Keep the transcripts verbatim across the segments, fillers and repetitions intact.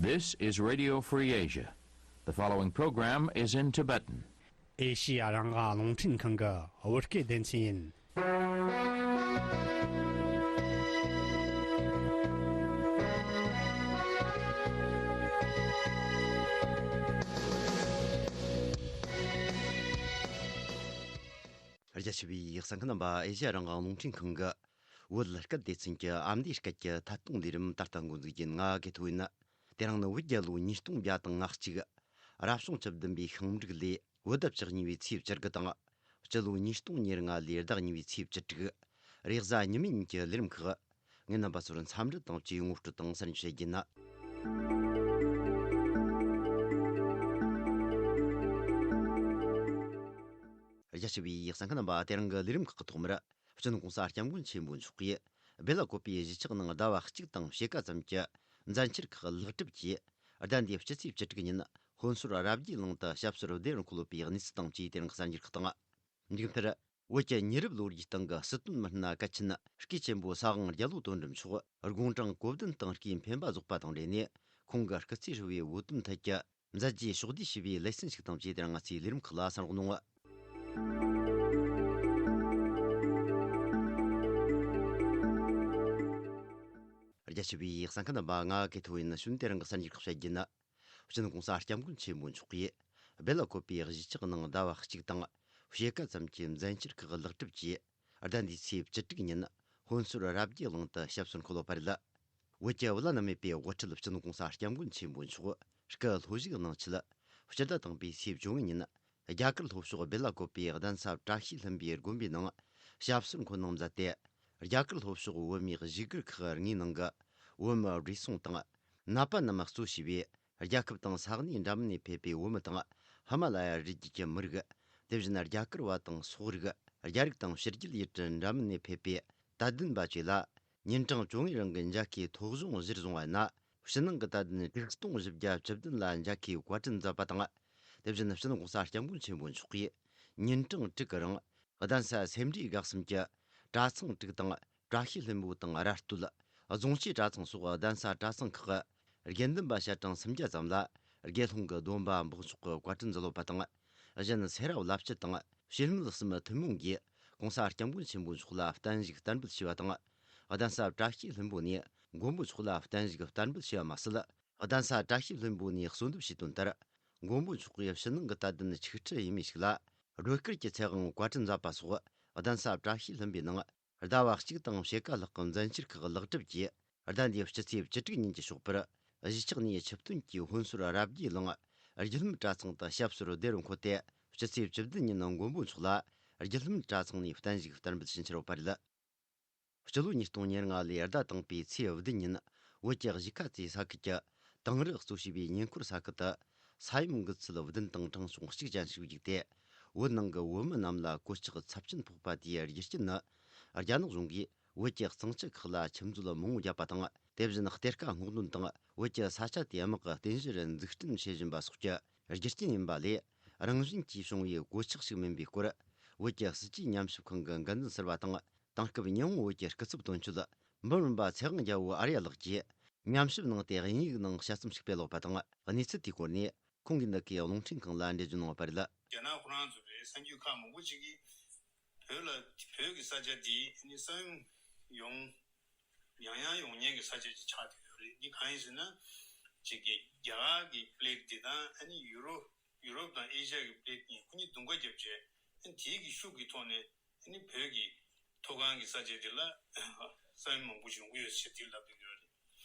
This is Radio Free Asia. The following program is in Tibetan. ཨེ་ཤི་ཡ་རང་དབང་རླུང་འཕྲིན་ཁང་གི་བོད་སྐད་སྡེ་ཚན་ཡིན། རྒྱ་ཆེ་བའི་གསན་མཁན་རྣམ་པ། ཨེ་ཤི་ཡ་རང་དབང་རླུང་འཕྲིན་ཁང་གི་བོད་སྐད་སྡེ་ཚན་གྱི་ཨ་མདོའི་སྐད་ཀྱི་ཐད་གཏོང་ལས་རིམ་ད་ལྟ་འགོ་འཛུགས་ཡིན། ང་གི་ཐོ་ཡིན། དེ་རིང་ནི་བོད་རྒྱལ་ལོ་ཉིས་སྟོང་བརྒྱ་དང་ང་གཅིག་རབ་བྱུང་བཅུ་བདུན་པའི་ཤིང་འབྲུག་ལོའི་བོད་ཟླ་བཅུ་གཉིས་པའི་ཚེས་བཅུ་དགུ་དང་། སྤྱི་ལོ་ཉིས་སྟོང་ཉེར་ལྔ་ལོའི་ཟླ་གཉིས་པའི་ཚེས་བཅུ་དྲུག་རེས་གཟའ་ཉི་མའི་ཉིན་གྱི་ལས་རིམ་ཁག་ངས་རྣམ་པ་ཚོར་འཚམས་འདྲི་དང་བཅས་ངོ་སྤྲོད་དང་གསར་འགྱུར་བཤད་རྒྱུ་ཡིན། རྒྱ་ཆེ་བའི་གསན་མཁན་རྣམ་པ། དེ་རིང་གི་ལས་རིམ་ཁག་གི་ཐོག་མར། སྤྱི་ནོར་༧གོང་ས་༧སྐྱབས་མགོན་ཆེན་པོ་མཆོག་གིས་སྦེ་ལ་ཀོ་པའི་གཞིས་ཆགས་ནང་ཟླ་བ་གཅིག་དང་ཕྱེད་ཀ་ཙམ་གྱི་མཛད་འཆར་ཁག་ལེགས་གྲུབ་ཀྱིས། ཟླ་འདིའི་སྤྱི་ཚེས་བཅུ་དྲུག་ཉིན་ཧོན་སུར་རབ་རྒྱས་གླིང་དུ་ཞབས་སོར་བདེ་བར་འཁོད་ཡོད་པའི་གནས་ཚུལ་དང་བཅས་དེ་རིང་གི་གསར་འགྱུར་ཁག་དང་། མཇུག་མཐར། བོད་ཀྱི་ཉེ་རབས་ལོ་རྒྱུས་སྟེང་གི་སྲིད་དོན་མི་སྣ་གལ་ཆེན་སྐུ་ཆེན་པོ་ས་དབང་རྒྱལ་ལོ་དོན་གྲུབ་མཆོག་དགུང་གྲངས་གོ་བདུན་སྟེང་སྐུའི་འཕེན་པ་རྫོགས་པ་དང་འབྲེལ་ནས། ཁོང་གི་སྐུ་ཚེ་ཧྲིལ་བོའི་བོད་དོན་ཐད་ཀྱི་མཛད་རྗེས་ཕྱོགས་བསྡུས་ཞུས་པའི་ལེ་ཚན་ཞིག་དང་བཅས་དེ་རིང་ང་ཚོའི་ལས་རིམ་ཁག་ལ་གསན་རོགས་གནང་། རྒྱ་ཆེ་བའི་གསན་མཁན་རྣམ་པ། ང་གི་ཐོ་ཡིན། ནི་ཤུན་དེ་རིང་གི་གསར་འགྱུར་ཁག་བཤད་རྒྱུ་ཡིན། སྤྱི་ནོར་༧གོང་ས་༧སྐྱབས་མགོན་ཆེན་པོ་མཆོག་གིས་སྦེ་ལ་ཀོ་པའི་གཞིས་ཆགས་ནང་ཟླ་བ་གཅིག་དང་ཕྱེད་ཀ་ཙམ་གྱི་མཛད་འཆར་ཁག་ལེགས་གྲུབ་ཀྱིས། ཟླ་འདིའི་ཚེས་བཅུ་དྲུག་ཉིན་ཧོན་སུར་རབ་རྒྱས་གླིང་དུ་ཞབས་སོར་འཁོད་ཡོད་པ་རེད། བོད་ཀྱི་བླ་ན་མེད་པའི་དབུ་ཁྲིད་སྤྱི་ནོར་༧གོང་ས་༧སྐྱབས་མགོན་ཆེན་པོ་མཆོག་སྐུ་ལྷོ་བཞུགས་གནང་ཆེད། སྤྱི་ཟླ་དང་པོའི་ཚེས་བཅོ་ལྔ་ཉིན་རྒྱ་གར་ལྷོ་ཕྱོགས་སྦེ་ལ་ཀོ་པའི་གདན་ས་བཀྲ་ཤིས་ལྷུན་པོའི་དགོན་པའི་ནང་ཞབས་སོར་འཁོད་གནང་མཛད་དེ། རྒྱ་གར་ལྷོ་ཕྱོགས་བོད་མིའི་བཞུགས་སྒར་ཁག་ལྔའི་ནང་གི་བོད་མི་བགྲེས་སོང་དང་ནད་པ་རྣམས་གཙོ་བྱས་པའི་རྒྱལ་ཁབ་དང་ས་གནས་འདྲ་མིན་ནས་ཕེབས་པའི་བོད་མི་དང་། ཧི་མ་ལ་ཡ་རི་རྒྱུད་ཀྱི་མི་རིགས། དེ་བཞིན་རྒྱ་གར་བ་དང་སོག་རིགས། རྒྱ་རིགས་དང་ཕྱི་རྒྱལ་ཡུལ་གྲུ་འདྲ་མིན་ནས་ཕེབས་པའི་དད་ལྡན་པ་བཅས་ལ། ཉིན་གྲངས་བཅོ་ལྔའི་རིང་གི་མཇལ་ཁའི་ཐོ་གཞུང་གཞིར་བཟུང་བ་ཡིན་ན། ཕྱི་ནང་གི་དད་ལྡན་དྲུག་སྟོང་བཞི་བརྒྱ་བཅུ་བདུན་ལ་མཇལ་ཁའི་བཀའ་དྲིན་མཛད་པ་དང་། དེ་བཞིན་སྤྱི་ནོར་༧གོང་ས་༧སྐྱབས་མགོན་ཆེན་པོ་མཆོག་གིས་ཉིན་གྲངས་དྲུག་གི་རིང་གདན་ས་སེ་འབྲས་དགའ་གསུམ་གྱི་གྲྭ་ཚང་དྲུག་དང་། བཀྲ་ཤིས་ལྷུན་པོ་དང་། ར་སྟོད། རྫོང་ཆོས་གྲྭ་ཚང་སོགས་གདན་ས་གྲྭ་ཚང་ཁག་གི་དགེ་འདུན་པ་ཞལ་གྲངས་སུམ་བརྒྱ་ཙམ་ལ་དགེ་སློང་གི་སྡོམ་པ་འབོགས་ཆོག་གི་བཀའ་དྲིན་མཛད་ཡོད་པ་དང་། གཞན་སེ་ར་བླ་སྤྱི་དང་བཤེས་མེད་གསུམ་ཐུན་མོང་གིས་༧གོང་ས་༧སྐྱབས་མགོན་ཆེན་པོ་མཆོག་ལ་བརྟན་བཞུགས་བསྟར་འབུལ་ཞུས་པ་དང་། གདན་ས་བཀྲ་ཤིས་ལྷུན་པོ་ནས་མགོན་པོ་མཆོག་ལ་བརྟན་བཞུགས་བསྟར་འབུལ་ཞུས་པ་མ་ཟད། གདན་ས་བཀྲ་ཤིས་ལྷུན་པོ་ནས་གསོལ་འདེབས་ཞུས་དོན་ལྟར། མགོན་པོ་མཆོག་གིས་ཕྱི་ནང་གི་དད་ལྡན་ཆིག་ཁྲི་ཡས་མས་ཤིག་ལ་སྒྲོལ་དཀར་གྱི་ཚེ་དབང་བཀའ་དྲིན་མཛད་པ་སོགས་གདན་ས་བཀྲ་ཤིས་ལྷུན་པོའི་ནང་ཟླ་བ་གཅིག་དང་ཕྱེད་ཀ་ལྷག་གི་མཛད་འཆར་ཁག་ལེགས་གྲུབ་ཀྱིས། ཟླ་འདིའི་སྤྱི་ཚེས་བཅུ་དྲུག་ཉིན་གྱི་ཞོགས་པར་གཞིས་ཆགས་ནས་ཆིབས་ཐོན་གྱིས་ཧོན་སུར་རབ་རྒྱས་གླིང་རྒྱུད་ལམ་གྲྭ་ཚང་དུ་ཞབས་སོར་བདེ་བར་འཁོད་དེ། སྤྱི་ཚེས་བཅུ་བདུན་ཉིན་མགོན་པོ་མཆོག་ལ་རྒྱུད་ལམ་གྲྭ་ཚང་ནས་བརྟན་བཞུགས་བསྟར་འབུལ་ཕྱིན་ཆེར་ཡོད་པ་རེད། སྤྱི་ལོ་ཉིས་སྟོང་ཉེར་ལྔ་ལོའི་ཟླ་དང་པོའི་ཚེས་བདུན་ཉིན། བོད་ཀྱི་གཞིས་ཀ་རྩེ་ས་ཁུལ་གྱི་དིང་རི་གཙོ་བྱས་པའི་ཉེ་འཁོར་ས་ཁུལ་དུ། ས་ཡོམ་འགུལ་ཚད་བདུན་དང་གྲངས་ཆུང་གཅིག་ཅན་ཞིག་བརྒྱུད་དེ། བོད་ནང་གི་བོད་མི་རྣམས་ལ་གོད་ཆག་ཚབས་ཆེན་ཕོག་པ་དེའི་རྒྱུ་རྐྱེན་ནི། རྒྱ་ནག་གཞུང་གིས་བོད་ཀྱི་གཙང་ཆུ་ཁག་ལ་ཆུ་མཛོད་མང་བོ་བརྒྱབ་པ་དང་། དེ་བཞིན་གཏེར་ཁ་སྔོག་འདོན་དང་བོད་ཀྱི་ས་ཆ་དེ་དམག་གི་རྟེན་གཞིར་འཛུགས་སྐྲུན་བྱེད་བཞིན་པ་སོགས་ཀྱི་རྒྱུ་རྐྱེན་ཡིན་པ་ལས། རང་བཞིན་གྱིས་བྱུང་བའི་གོད་ཆག་ཞིག་མིན་པའི་སྐོར། བོད་ཀྱི་སྲིད་ཇུས་ཉམས་ཞིབ་ཁང་གི་འགན་འཛིན་ཟུར་པ་དང་། དེང་སྐབས་ཉི་ཧོང་བོད་ཀྱི་སྐུ་ཚབ་དོན་གཅོད་འབུམ་རམས་པ་ཚེ་དབང་རྒྱལ་པོ་ཨར་ཡ་ལགས་ཀྱིས་ཉམས་ཞིབ་གནང་སྟེ། དབྱིན་ཡིག་ནང་དཔྱད་རྩོམ་ཞིག་སྤེལ་ཡོད་པ་དང་། གནས་ཚུལ་དེའི་སྐོར་ནས་ཁོང་གིས་འདི་གའི་རླུང་འཕྲིན་ཁང་ལ་འགྲེལ་བརྗོད་གནང་ཡོད་པ་རེད། རྒྱ་ནག་ཁོ་རང་ཚོ་རེད། གསར་འགྱུར་ཁག་མང་པོ་ཅིག་གིས་བོད་ལ། བོད་ཀྱི་ས་ཆ་འདི་ནི་ས་ཡོམ་ཡོང་། ཡང་ཡང་ཡོང་མཁན་གྱི་ས་ཆ་ཅིག་ཆགས་བསྡད་ཡོད་རེད། འདི་གང་ཡིན་ཟེར་ན། ཅིག་གི་རྒྱ་གར་གྱི་པི་ལེ་ཊི་འདི་དང་། ཨ་ནི་ཡུ་རོབ། ཡུ་རོབ་དང་ཨེ་ཤ་ཡ་གི་པི་ལེ་ཊི་གཉིས་ཁོ་གཉིས་དུང་དཀར་བརྒྱབ་བྱས། ཨ་ནི་དེའི་གི་ཤུགས་ཀྱི་ཐོག་ནས། ཨ་ནི་བོད་ཀྱི་མཐོ་སྒང་གི་ས་ཆ་འདི་ལ་ས་ཡོམ་མང་པོ་ཡོང་གི་ཡོད་ཟེར་འདི་ལབ་བསྡད་ཡོད་རེད།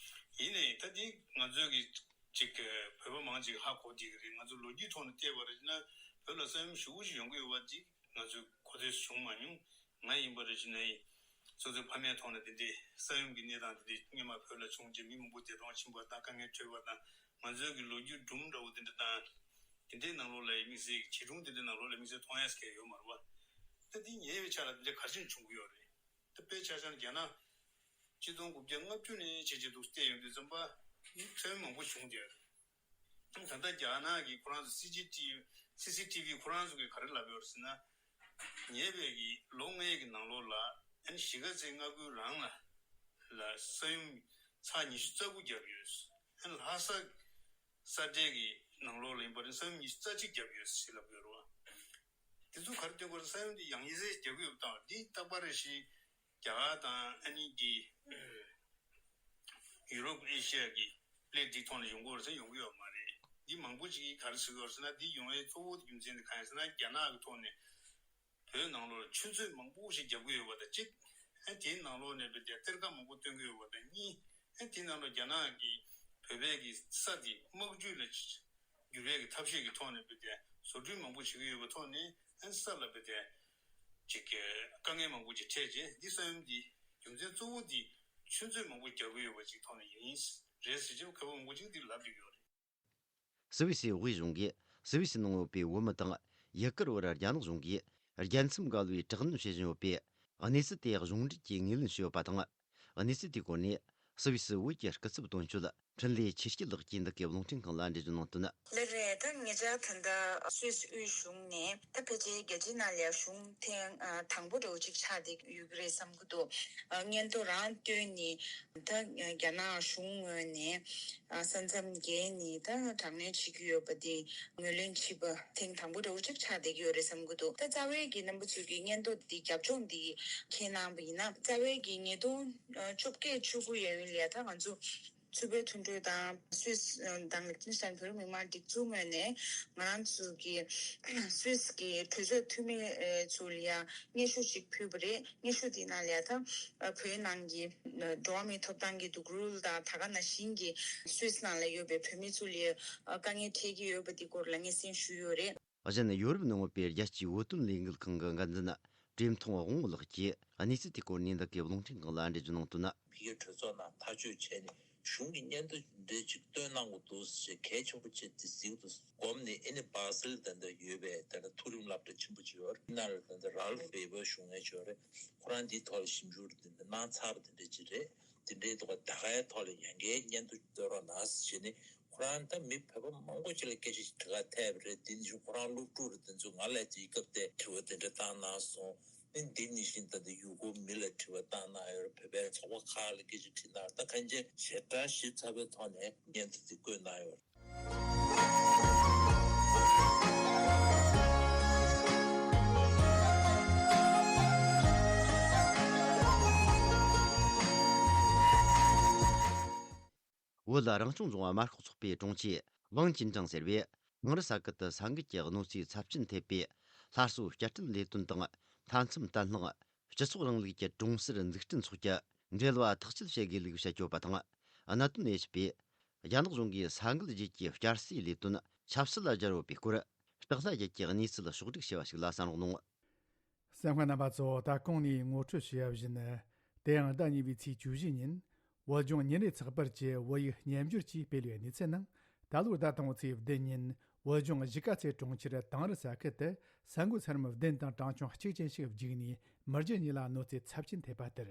ཡིན་ནའི་ད་འདི་ང་ཚོའི་གི་ཅིག་བོད་པ་མང་ཅིག་ཧ་གོ་བསྡད་ཀྱི་རེད། ང་ཚོ་ལོ་རྒྱུས་ཐོག་ནས་བལྟས་པ་རེད་ན། བོད་ལ་ས་ཡོམ་ཞེ་པོ་ཅིག་ཡོང་གི་ཡོད་པ་འདི་ང་ཚོས་གོ་ཐོས་བྱུང་མ་མྱོང་། ང་ཡིན་པ་རེད་ཅེ་ན་ཡིན། སོ་སོའི་ཕ་མའི་ཐོག་ནས་དེ་འདྲའི་ས་ཡོམ་གྱི་གནས་སྟངས་དེ་འདྲའི་སྔོན་མ་བོད་ལ་བྱུང་རྗེས་མི་མང་པོ་འདས་གྲོངས་ཕྱིན་པ་དང་། དཀའ་ངལ་འཕྲད་པ་དང་། ང་ཚོའི་གི་ལོ་རྒྱུས་སྒྲུང་འདྲ་བོ་དེ་འདྲ་དང་། དེ་འདྲའི་ནང་ལོགས་ལ་ཡི་དམིགས་བསལ་གྱི་བྱིས་སྒྲུང་དེ་འདྲའི་ནང་ལོགས་ལ་དམིགས་བསལ་མཐོང་ཡ་ཟེར་མཁན་ཡོད་མ་རེད་བ། ད་འདི་ཉེ་བའི་ཆར་ལ་དེ་འདྲ་ག་རེ་བྱུང་གི་ཡོད་རེད། ད་དཔེ་ཆ་བཞག་ན་རྒྱ་ནག་གཅིག་སྟོང་དགུ་བརྒྱ་ལྔ་བཅུ་ནས་བྱས་བྱས་འདུག་བལྟས་ཡོང་དུས་ཙམ་པ་ནི་ས་ཡོམ་མང་པོ་བྱུང་བསྡད་ཡོད་རེད། ད་ལྟ་རྒྱ་ནག་གི་ཁོ་རང་ཚོ་སི་སི་ཊི་བི་སི་སི་ཊི་བི་ཁོ་རང་ཚོ་གིས་ག་རེ་ལབ་ཡོད་རེད་ཟེར་ན། ཉེ་བའི་གི་ལོ་ལྔའི་གི་ནང་ལོགས་ལ་ཨ་ནི་གཞིས་ཀ་རྩེ་མངའ་ཁུལ་རང་ལ་ལ་ས་ཡོམ་ཚེག་ཉི་ཤུ་རྩ་དགུ་བརྒྱབ་ཡོད། ཨ་ནི་ལྷ་ས་ ས་འབྲེལ་གྱི་ནང་ལོགས་ལ་ཡིན་པ་རེད། ས་ཡོམ་ཉི་ཤུ་རྩ་གཅིག་བརྒྱབ་ཡོད་ཟེར་ལབ་ཡོད་རེད་བ། དེ་ཚོ་ག་རེ་སྟོན་གྱི་ཡོད་རེད། ས་ཡོམ་འདི་ཡང་ཡིན་ཟེར་རྒྱག་གི་ཡོད་པ་དང་། འདི་རྟག་པར་རེ་བཞིན་རྒྱ་གར་དང་ཨ་ནི་འདི་ཡུ་རོབ་ཨེ་ཤི་ཡ་གི་སླེབས་འདི་ཐོག་ནས་ཡོང་གི་ཡོད་རེད་ཟེར། ཡོང་གི་ཡོད་མ་རེད། འདི་མང་པོ་ཅིག་གིས་ག་རེ་ཟེར་གྱི་ཡོད་རེད་ཟེར་ན། འདི་ཡོང་བའི་གཙོ་བོ་རྒྱུ་མཚན་དེ་གང་ཡིན་ཟེར་ན། རྒྱ་ནག་གི་ཐོག་ནས་བོད་ནང་ལོགས་ལ་ཆུ་མཛོད་མང་པོ་ཞིག་རྒྱག་གི་ཡོད་པ་དང་གཅིག་ཨ་དེའི་ནང་ལོགས་ནས་བོད་དེ་གཏེར་ཁ་མང་པོ་བཏོན་གྱི་ཡོད་པ་དང་གཉིས། ཨ་དེའི་ནང་ལོགས་རྒྱ་ནག་གིས་བོད་པའི་གི་ས་དེ་དམག་ཇུས་ལ་བསྒྱུར་བའི་གི་ཐབས་ཤེས་ཀྱི་ཐོག་ནས་བོད་དེ་བཟོ་སྐྲུན་མང་པོ་བྱེད་ཀྱི་ཡོད་པའི་ཐོག་ནས། ཨ་ས་ལ་བོད་དེ་ཅིག་གི་དཀའ་ངལ་མང་པོ་ཅིག་འཕྲད་རྗེས། འདི་ས་ཡོམ་འདི་རྒྱུ་མཚན་གཙོ་བོ་འདི་ཆུ་མཛོད་མང་པོ་རྒྱག་གི་ཡོད་པ་ཅིག་ཐོག་ནས་ཡིན་རེད་ཟེར་གྱི་ཁ་པོ་མང་པོ་ཅིག་འདི་ལབ་བསྡད་ཡོད་རེད། སུད་སི་དབུས་གཞུང་གིས་སུད་སི་ནང་ཡོད་པའི་བོད་མི་དང་ཡུ་གུར་བར་རྒྱ་ནག་གཞུང་གིས་རྒྱལ་མཚམས་བརྒལ་བའི་དྲག་གནོན་བྱེད་བཞིན་ཡོད་པའི་གནས་ཚུལ་དེ་གཞུང་འབྲེལ་གྱིས་ངོས་ལེན་བྱས་ཡོད་པ་དང་། གནས་ཚུལ་དེའི་སྐོར་ནས་སུད་སི་བོད་ཀྱི་སྐུ་ཚབ་དོན་གཅོད་འཕྲིན་ལས་ཆོས་སྐྱིད་ལགས་ཀྱིས་འདི་གའི་རླུང་འཕྲིན་ཁང་ལ་འགྲེལ་བརྗོད་གནང་དོན། ལགས་རེད། ད་ཉེ་ཆར་ད་ལྟ་སུད་སི་དབུས་གཞུང་ནས་ད་ཕལ་ཆེར་རྒྱལ་སྤྱིའི་ནང་ལ་གཞུང་ཐེངས་ཨ་དང་པོ་འདྲ་བོ་ཅིག་ཆགས་བསྡད་ཡོད་ཀྱི་རེད་བསམ་གྱི་འདུག་ཨ་སྙན་ཐོ་རང་བཏོན་ནས། ད་རྒྱ་ནག་གཞུང་ངོས་ནས་ཨ་ས་མཚམས་བརྒལ་ནས་ད་དྲག་གནོན་བྱེད་ཀྱི་ཡོད་པ་དེ་ངོས་ལེན་བྱས་པ་ཐེངས་དང་པོ་འདྲ་བོ་ཅིག་ཆགས་བསྡད་ཀྱི་ཡོད་རེད་བསམ་གྱི་འདུག་ད་རྩ་བའི་གི་རྣམ་པ་ཚོས་ཀྱི་སྙན་ཐོ་འདི་རྒྱབ་ལྗོངས་འདི་ཁས་བླངས་པ་ཡིན་ན། རྩ་བའི་གི་ཉིས་སྟོང་བཅོ་བརྒྱད་བཅུ་དགུ་ཡན་ལ་ད་ང་ཚོ་ཆུ་བེད་མཐུན་གྲོས་དང་སུད་སི་དང་ལིག་ཏེན་སི་ཏན་བོད་མི་མང་སྒྲིག་འཛུགས་ངོས་ནས་ང་རང་ཚོ་གི་སུད་སི་གི་གྲོས་ཚོགས་འཐུས་མི་ཚོ་ལ་ཡང་སྙན་ཞུ་ཅིག་ཕུལ་བ་རེད། སྙན་ཞུ་དེའི་ནང་ལ་ཡང་ད་བོད་ནང་གི་འགྲོ་བ་མིའི་ཐོབ་ཐང་གི་སྡུག་རུས་དང་། ད་ག་ནང་བཞིན་གྱི་སུད་སི་ནང་ལ་ཡོད་པའི་བོད་མི་ཚོ་ལ་དཀའ་ངལ་འཕྲད་ཀྱི་ཡོད་པ་དེ་སྐོར་ལ་སྙན་སེང་ཞུས་ཡོད་རེད། གཞན་ཡོ་རོབ་ནང་ཡོད་པའི་རྒྱལ་སྤྱིའི་བོད་དོན་ལས་འགུལ་ཁང་གི་འགན་འཛིན་བཀྲས་མཐོང་དབང་མོ་ལགས་ཀྱིས་གནས་ཚུལ་དེའི་སྐོར་ནས་འདི་གའི་རླུང་འཕྲིན་ཁང་ལ་འགྲེལ་བརྗོད་གནང་དོན། ཕ་གིའི་གྲོས་ཚོགས་ནང་ཐག་གཅོད་བྱས་ནས་གཞུང་གིས་སྙན་ཐོ་འདི་ཅིག་བཏོན་གནང་དགོས་འདུག་ཟེར་གལ་ཆེན་པོ་བྱས་ཏེ་གཟིགས་འདུག་སྒོམ་ནས། ཨེ་ནི་སྦ་སེལ་དེ་འདྲ་ཡོད་པའི་དེ་འདྲ་མཐོ་རིམ་སློབ་གྲྭ་ཆེན་པོ་ཅིག་ཡོད་རེད། ཡིན་ན་རེད། དེ་འདྲ་རཱལ་ཕ་ཝེ་བྷར་ཞུ་མཁན་ཅིག་ཡོད་རེད། ཁོ་རང་འདིའི་ཐོག་ལ་ཞིབ་འཇུག་དེ་འདྲ་གནང་ཚར་བ་དེ་འདྲ་ཅིག་རེད། དེ་འདྲའི་ཐོག་ད་གའི་ཐོག་ལ་ཡང་བསྐྱར་སྙན་ཐོ་བཏོན་རོགས་གནང་ཟེར་བྱས་ནས། ཁོ་རང་ད་མི་བོད་པ་མང་པོ་ཅིག་ལ་སྐད་ཆ་ཞིག་དྲི་ག་ཐལ་བ་རེད། དེ་ནི་ཁོ་རང་སློབ་ཕྲུག་རེད། དེ་ཚོས་ང་ལ་དེའི་སྐབས་དེ་དྲི་བ་དེ་འདྲ་བཏང་གནང་སོང་། ཨ་ནི་འདི་ནང་བཞིན་ད་ལྟ་ཡུ་གུར་མི་ལ་དྲི་བ་བཏང་གནང་ཡོད་རེད། བོད་པའི་ཚོགས་པ་ཁག་ལ་སྐད་ཆ་དྲིས་གནང་རེད། ད་གང་ཅི་ཞེ་དྲག་ཞིབ་ཚགས་པོའི་ཐོག་ནས་སྙན་ཐོ་དེ་བཀོད་གནང་ཡོད་རེད། བོད་རང་སྐྱོང་ལྗོངས་དམར་ཤོག་ཚོགས་པའི་དྲུང་ཆེ་ཝང་ཅིན་ཀྲང་ཟེར་བས། གངས་རི་ས་ཁུལ་དུ་ས་འགུལ་གྱི་གནོད་འཚེའི་ཚབས་ཆེན་ཐེབས་པའི་སླར་གསོ་བསྐྱར་སྐྲུན་ལས་དོན་དང་། མཐའ་མཚམས་བརྟན་ལྷིང་། སྤྱི་ཚོགས་རིང་ལུགས་ཀྱི་གྲོང་གསེབ་འཛུགས་སྐྲུན་སོགས་ཀྱི་འབྲེལ་བ་ཐག་གཅོད་བྱེད་དགོས་ལུགས་བཤད་ཡོད་པ་དང་། གནད་དོན་དབྱེ་ཞིབ་པས། རྒྱ་ནག་གཞུང་གིས་ས་འགུལ་རྗེས་ཀྱི་བསྐྱར་གསོའི་ལས་དོན་ཆབ་སྲིད་ལ་སྦྱར་ཡོད་པའི་སྐོར། ལྕགས་ལྷ་རྒྱལ་གྱིས་གནས་ཚུལ་ཕྱོགས་བསྒྲིགས་བྱས་པ་ཞིག་ལ་གསན་རོགས་གནང་། གསན་མཁན་རྣམ་པ་ཚོ། ད་གོང་ནས་ངོ་སྤྲོད་བྱས་པ་བཞིན། དེ་ཡང་ཟླ་གཉིས་པའི་ཚེས་བཅུ་བཞི་ཉིན། བོད་ལྗོངས་ཉིན་རེའི་ཚགས་པར་གྱིས་བོད་ཡིག་སྙན་སྦྱོར་གྱིས་སྤེལ་བའི་གནས་ཚུལ་ནང་། ད་ལོའི་ཟླ་དང་པོའི་ཚེས་བདུན་ཉིན། བོད་ལྗོངས་གཞིས་ཀ་རྩེ་གྲོང་ཁྱེར་དང་རི་ས་ཁུལ་དུ་ས་འགུལ་ཚད་མིན་བདུན་དང་གྲངས་ཆུང་གཅིག་ཅན་ཞིག་བརྒྱུགས་ནས་མི་རྒྱུ་གཉིས་ལ་གནོད་འཚེ་ཚབས་ཆེན་ཐེབས་པ་ལྟར།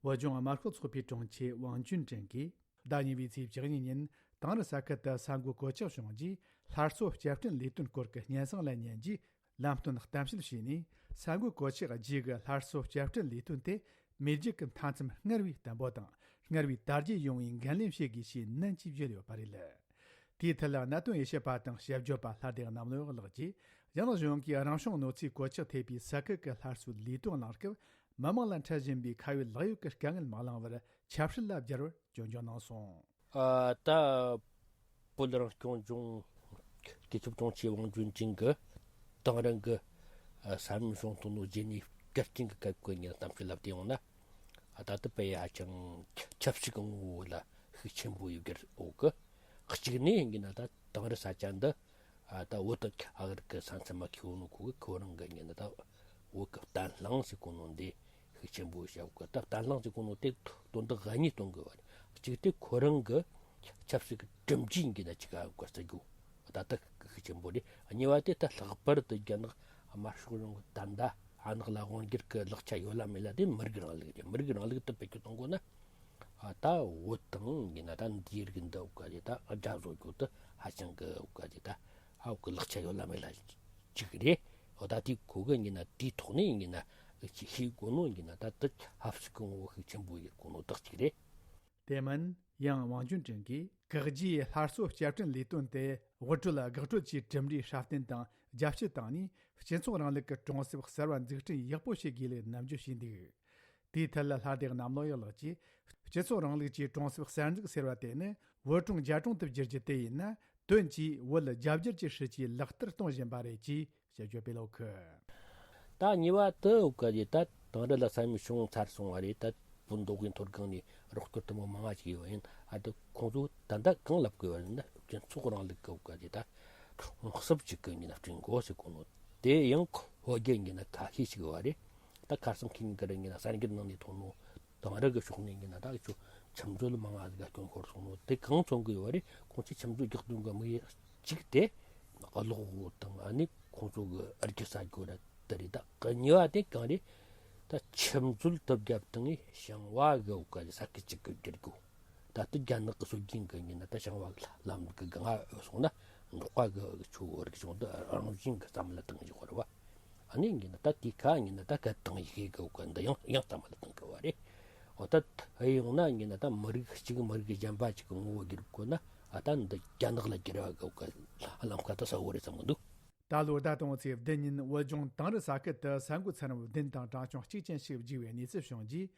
བོད་ལྗོངས་དམར་ཤོག་ཚོགས་པའི་དྲུང་ཆེ་ཝང་ཅུན་ཀྲེང་གིས། ཟླ་གཉིས་པའི་ཚེས་བཅུ་གཉིས་ཉིན། དང་རི་ས་ཁུལ་དུ་ས་འགུལ་གོད་ཆག་བྱུང་རྗེས། སླར་གསོ་བསྐྱར་སྐྲུན་ལས་དོན་སྐོར་གྱི་སྙན་སེང་ལ་ཉན་རྗེས། ལམ་སྟོན་གཏམ་བཤད་བྱས་ནས། ས་འགུལ་གོད་ཆག་རྗེས་ཀྱི་སླར་གསོ་བསྐྱར་སྐྲུན་ལས་དོན་དེ་མེས་རྒྱལ་གྱི་མཐའ་མཚམས་སྔར་བས་བརྟན་པོ་དང་། སྔར་བས་དར་རྒྱས་ཡོང་བའི་འགན་ལེན་བྱེད་དགོས་ཞེས་ནན་གྱིས་བརྗོད་ཡོད་པ་རེད། དེའི་ཐད་ལ་གནད་དོན་དབྱེ་ཞིབ་པ་དང་དཔྱད་བརྗོད་པ་ལྷ་སྡེ་རྣམ་གློག་ལགས་ཀྱིས། རྒྱ་ནག་གཞུང་གིས་རང་བྱུང་གནོད་འཚེའི་གོད་ཆག་ཐེབས་པའི་ས་ཁུལ་གྱི་སླར་གསོའི་ལས་དོན་གནང་སྐབས། མི་དམངས་ལ་འཕྲད་བཞིན་པའི་ཁ་ཡོད་ལག་ཡོད་ཀྱི་དཀའ་ངལ་མ་བསླངས་པར་ཆབ་སྲིད་ལ་སྦྱར་བར་སྐྱོན་བརྗོད་གནང་སོང་། ཨ། ད་བོད་རང་སྐྱོང་ལྗོངས་རྒྱལ་ཁབ་དྲུང་ཆེ་ཝང་ཅུན་ཀྲེང་གིས་དེང་རབས་ཀྱི་ས་ཡོམ་བྱུང་ཐོག་ནས་རྗེས་ནས་བསྐྱར་སྐྲུན་གྱི་སྐད་སྐོར་ངས་གཏམ་བཤད་ལབ་དུས་ཡོང་ན། ཨ། ད་ལྟ་བོད་ཡིག་ཧ་ཅང་ཆབ་སྲིད་ཀྱི་ངོ་བོ་ལ་ཤུགས་ཆེན་པོ་ཡོད་རྒྱུ་འོག་གི། གཅིག་ནས་ཡིན་ན་ད་དེང་རབས་ས་ཆ་འདི། ཨ། ད་བོད་དང་ཨ་རི་གི་ས་མཚམས་མ་ཁེལ་ནོ་ཁོ་གི་ཁོ་རང་གི་ཡིན་ན་ད་བོད་ཀྱི་བརྟན་ལྷིང་ཟེར་གོ་ནོ་འདི་ཤུགས་ཆེན་པོ་བྱ་དགོས། ད་བརྟན་ལྷིང་ཟེར་གོ་ནོ་དེ་དོན་དག་གཉིས་སྟོན་དགོས་པ་རེད། གཅིག་དེ་ཁོ་རང་གི་ཆབ་སྲིད་ཀྱི་གྲུབ་འབྲས་ཡིན་ན་ཅིག་ཨ་དགོས་ཟེར་རྒྱུ་ད་ལྟ་ཤུགས་ཆེན་པོ་རེད། གཉིས་པ་དེ་ད་ལྷག་པར་དུ་རྒྱ་ནག་དམར་ཤོག་གཞུང་གི་ད་ལྟ་ཨ་ནག་ལ་དབང་སྒྱུར་གྱི་ལག་ཆ་ཡོད་ལ་མེད་ལ་དེ་མི་རིགས་རིང་ལུགས་རེད། མི་རིགས་རིང་ལུགས་དེ་བེད་སྤྱོད་གཏོང་དགོས་ན། ཨ། ད་བོད་དང་ཡིན་ན་ད་འདིའི་རིགས་འདི་འོ་ག་དེ་ད་དགྲ་བཟོ་རྒྱུ་དེ་ཧ་ཅང་གི་འོ་ག་དེ་ད་ཨ་འོ་གི་ལག་ཆ་ཡོད་ལ་མེད་ལ་ཅིག་རེད། འོ་ད་དེ་ཁོ་གི་ཡིན་ན་དེའི་ཐོག་ནས་ཡིན་ན་ཅིག་ཤེས་དགོས་ནོ་ཡིན་ན་ད་དེ་ཆབ་སྲིད་ཀྱི་ངོ་བོ་ཤུགས་ཆེན་པོ་ཡོད་དགོས་ནོ་དག་ཅིག་རེད། དེ་མིན། ཡང་ཝང་ཅུན་ཀྲེང་གིས། བཀག་རྒྱའི་སླར་གསོ་བསྐྱར་སྐྲུན་ལས་དོན་དེ་དབུལ་སྒྲོལ་འགག་སྒྲོལ་གྱི་གྲུབ་འབྲས་སྲ་བརྟན་དང་རྒྱ་སྐྱེད་བཏང་ནས། སྤྱི་ཚོགས་རིང་ལུགས་ཀྱི་གྲོང་གསེབ་གསར་བ་འཛུགས་སྐྲུན་ཡག་པོ་བྱེད་དགོས་ལུགས་ནན་བརྗོད་བྱས་འདུག། དེའི་ཐད་ལ་ལྷ་སྡེ་གནམ་ལོ་ཡག་ལགས་ཀྱིས། སྤྱི་ཚོགས་རིང་ལུགས་ཀྱི་གྲོང་གསེབ་གསར་འཛུགས་ཟེར་བ་དེ་ནི་བོད་གྲོང་རྒྱ་གྲོང་དུ་བསྒྱུར་རྒྱུ་དེ་ཡིན་ན། དོན་གྱིས་བོད་རྒྱ་བསྒྱུར་གྱི་སྲིད་ཇུས་ལག་བསྟར་གཏོང་བཞིན་པ་རེད་ཅེས་དཔྱད་བརྗོད་སྤེལ་ཡོད་གི། ད་གཉིས་པ་དེ་འོ་ག་ལས་ད་དེང་རབས་ལ་ས་མིག་བྱུང་ཚར་སོང་བ་རེད། ད་བོད་མདོ་དབུས་མཐོ་སྒང་ནས་རོགས་སྐྱོར་དུ་མོ་མང་བ་ཞིག་ཡོད་ཡིན། ཨ་ད་ཁོང་ཚོ་ད་ལྟ་གང་ལབ་དགོས་བ་ཡིན་ན། སྤྱི་ཚོགས་རིང་ལུགས་ཀྱི་འོ་ག་ལས་ད་གྲོང་གསེབ་ཅིག་གི་ཡིན་ན་སྐྲུན་དགོས་ཟེར་གོ་ནོ་དེ་ཡང་བོད་རྒྱ་ཡིན་ན་ཁ་ཤས་ཤིག་ཡོད་རེད། ད་ཁ་སང་ཁེ་ཉིན་ག་རེ་ཡིན་ན་གསར་འགྱུར་ནང་ནས་ཐོན་ནོ། དེང་རབས་ཀྱི་ཕྱོགས་ནས་ཡིན་ན་ད་ཁྱོད་ཁྱིམ་སྡོད་མང་ང་ཟིག་ག་སྐྱོན་ཤོར་སོང་ནོ་དེ་གང་མཚོན་གི་ཡོད་རེད། ཁོང་ཚོས་ཁྱིམ་སྡོད་རྒྱག་དོན་གི་དམིགས་ཡུལ་གཅིག་དེ་གློག་དང་ཨ་ནི་ཁོང་ཚོ་གི་རྒྱུ་ས་རྒྱུ་ར་དེ་རེད། ད་གཉིས་པ་དེ་གང་རེད། ད་ཁྱིམ་སྡོད་དུ་བརྒྱབ་དང་ཞིང་བ་གི་འོ་ག་ས་ཁུལ་གཅིག་གི་བསྒྱུར་དགོས། ད་ལྟ་རྒྱ་ནག་གི་སྲོལ་རྒྱུན་གི་ཡིན་ན་ད་ཞིང་བ་གི་ལམ་གི་སྒང་ང་སོང་ན་འབྲོག་པ་གི་ཆུ་བོ་རིག་གཞུང་དུ་རང་བཞིན་གི་བསམ་བློ་བཏང་ཡོད་རེད་བ། ཨ་ནི་ཡིན་ན་ད་དེ་ཁ་ཡིན་ན་ད་གལ་དང་ཡི་གེ་གི་འོ་ག་འདི་ཡང་ཡང་བསམ་བློ་བཏང་གི་བ་རེད། འོ་ད་ཡང་ན་ཡིན་ན་ད་མི་རིགས་གཅིག་མི་རིགས་གཞན་པ་གཅིག་གི་ངོ་བོ་བསྒྱུར་དགོས་ན། ཨ་ད་འདི་རྒྱ་ནག་ལ་བསྒྱུར་བ་གི་འོ་ག་ལམ་ཁ་ད་གསལ་བོ་རེད་བསམ་གི་འདུག། ད་ལོ་ཟླ་དང་པོའི་ཚེས་བདུན་ཉིན་བོད་ལྗོངས་དིང་རི་ས་ཁུལ་དུ་ས་འགོ་ཚ་རམས་བདུན་དང་གྲངས་ཆུང་གཅིག་ཅན་ཞིག་བརྒྱུགས་པའི་གནས་ཚུལ་བྱུང་རྗེས།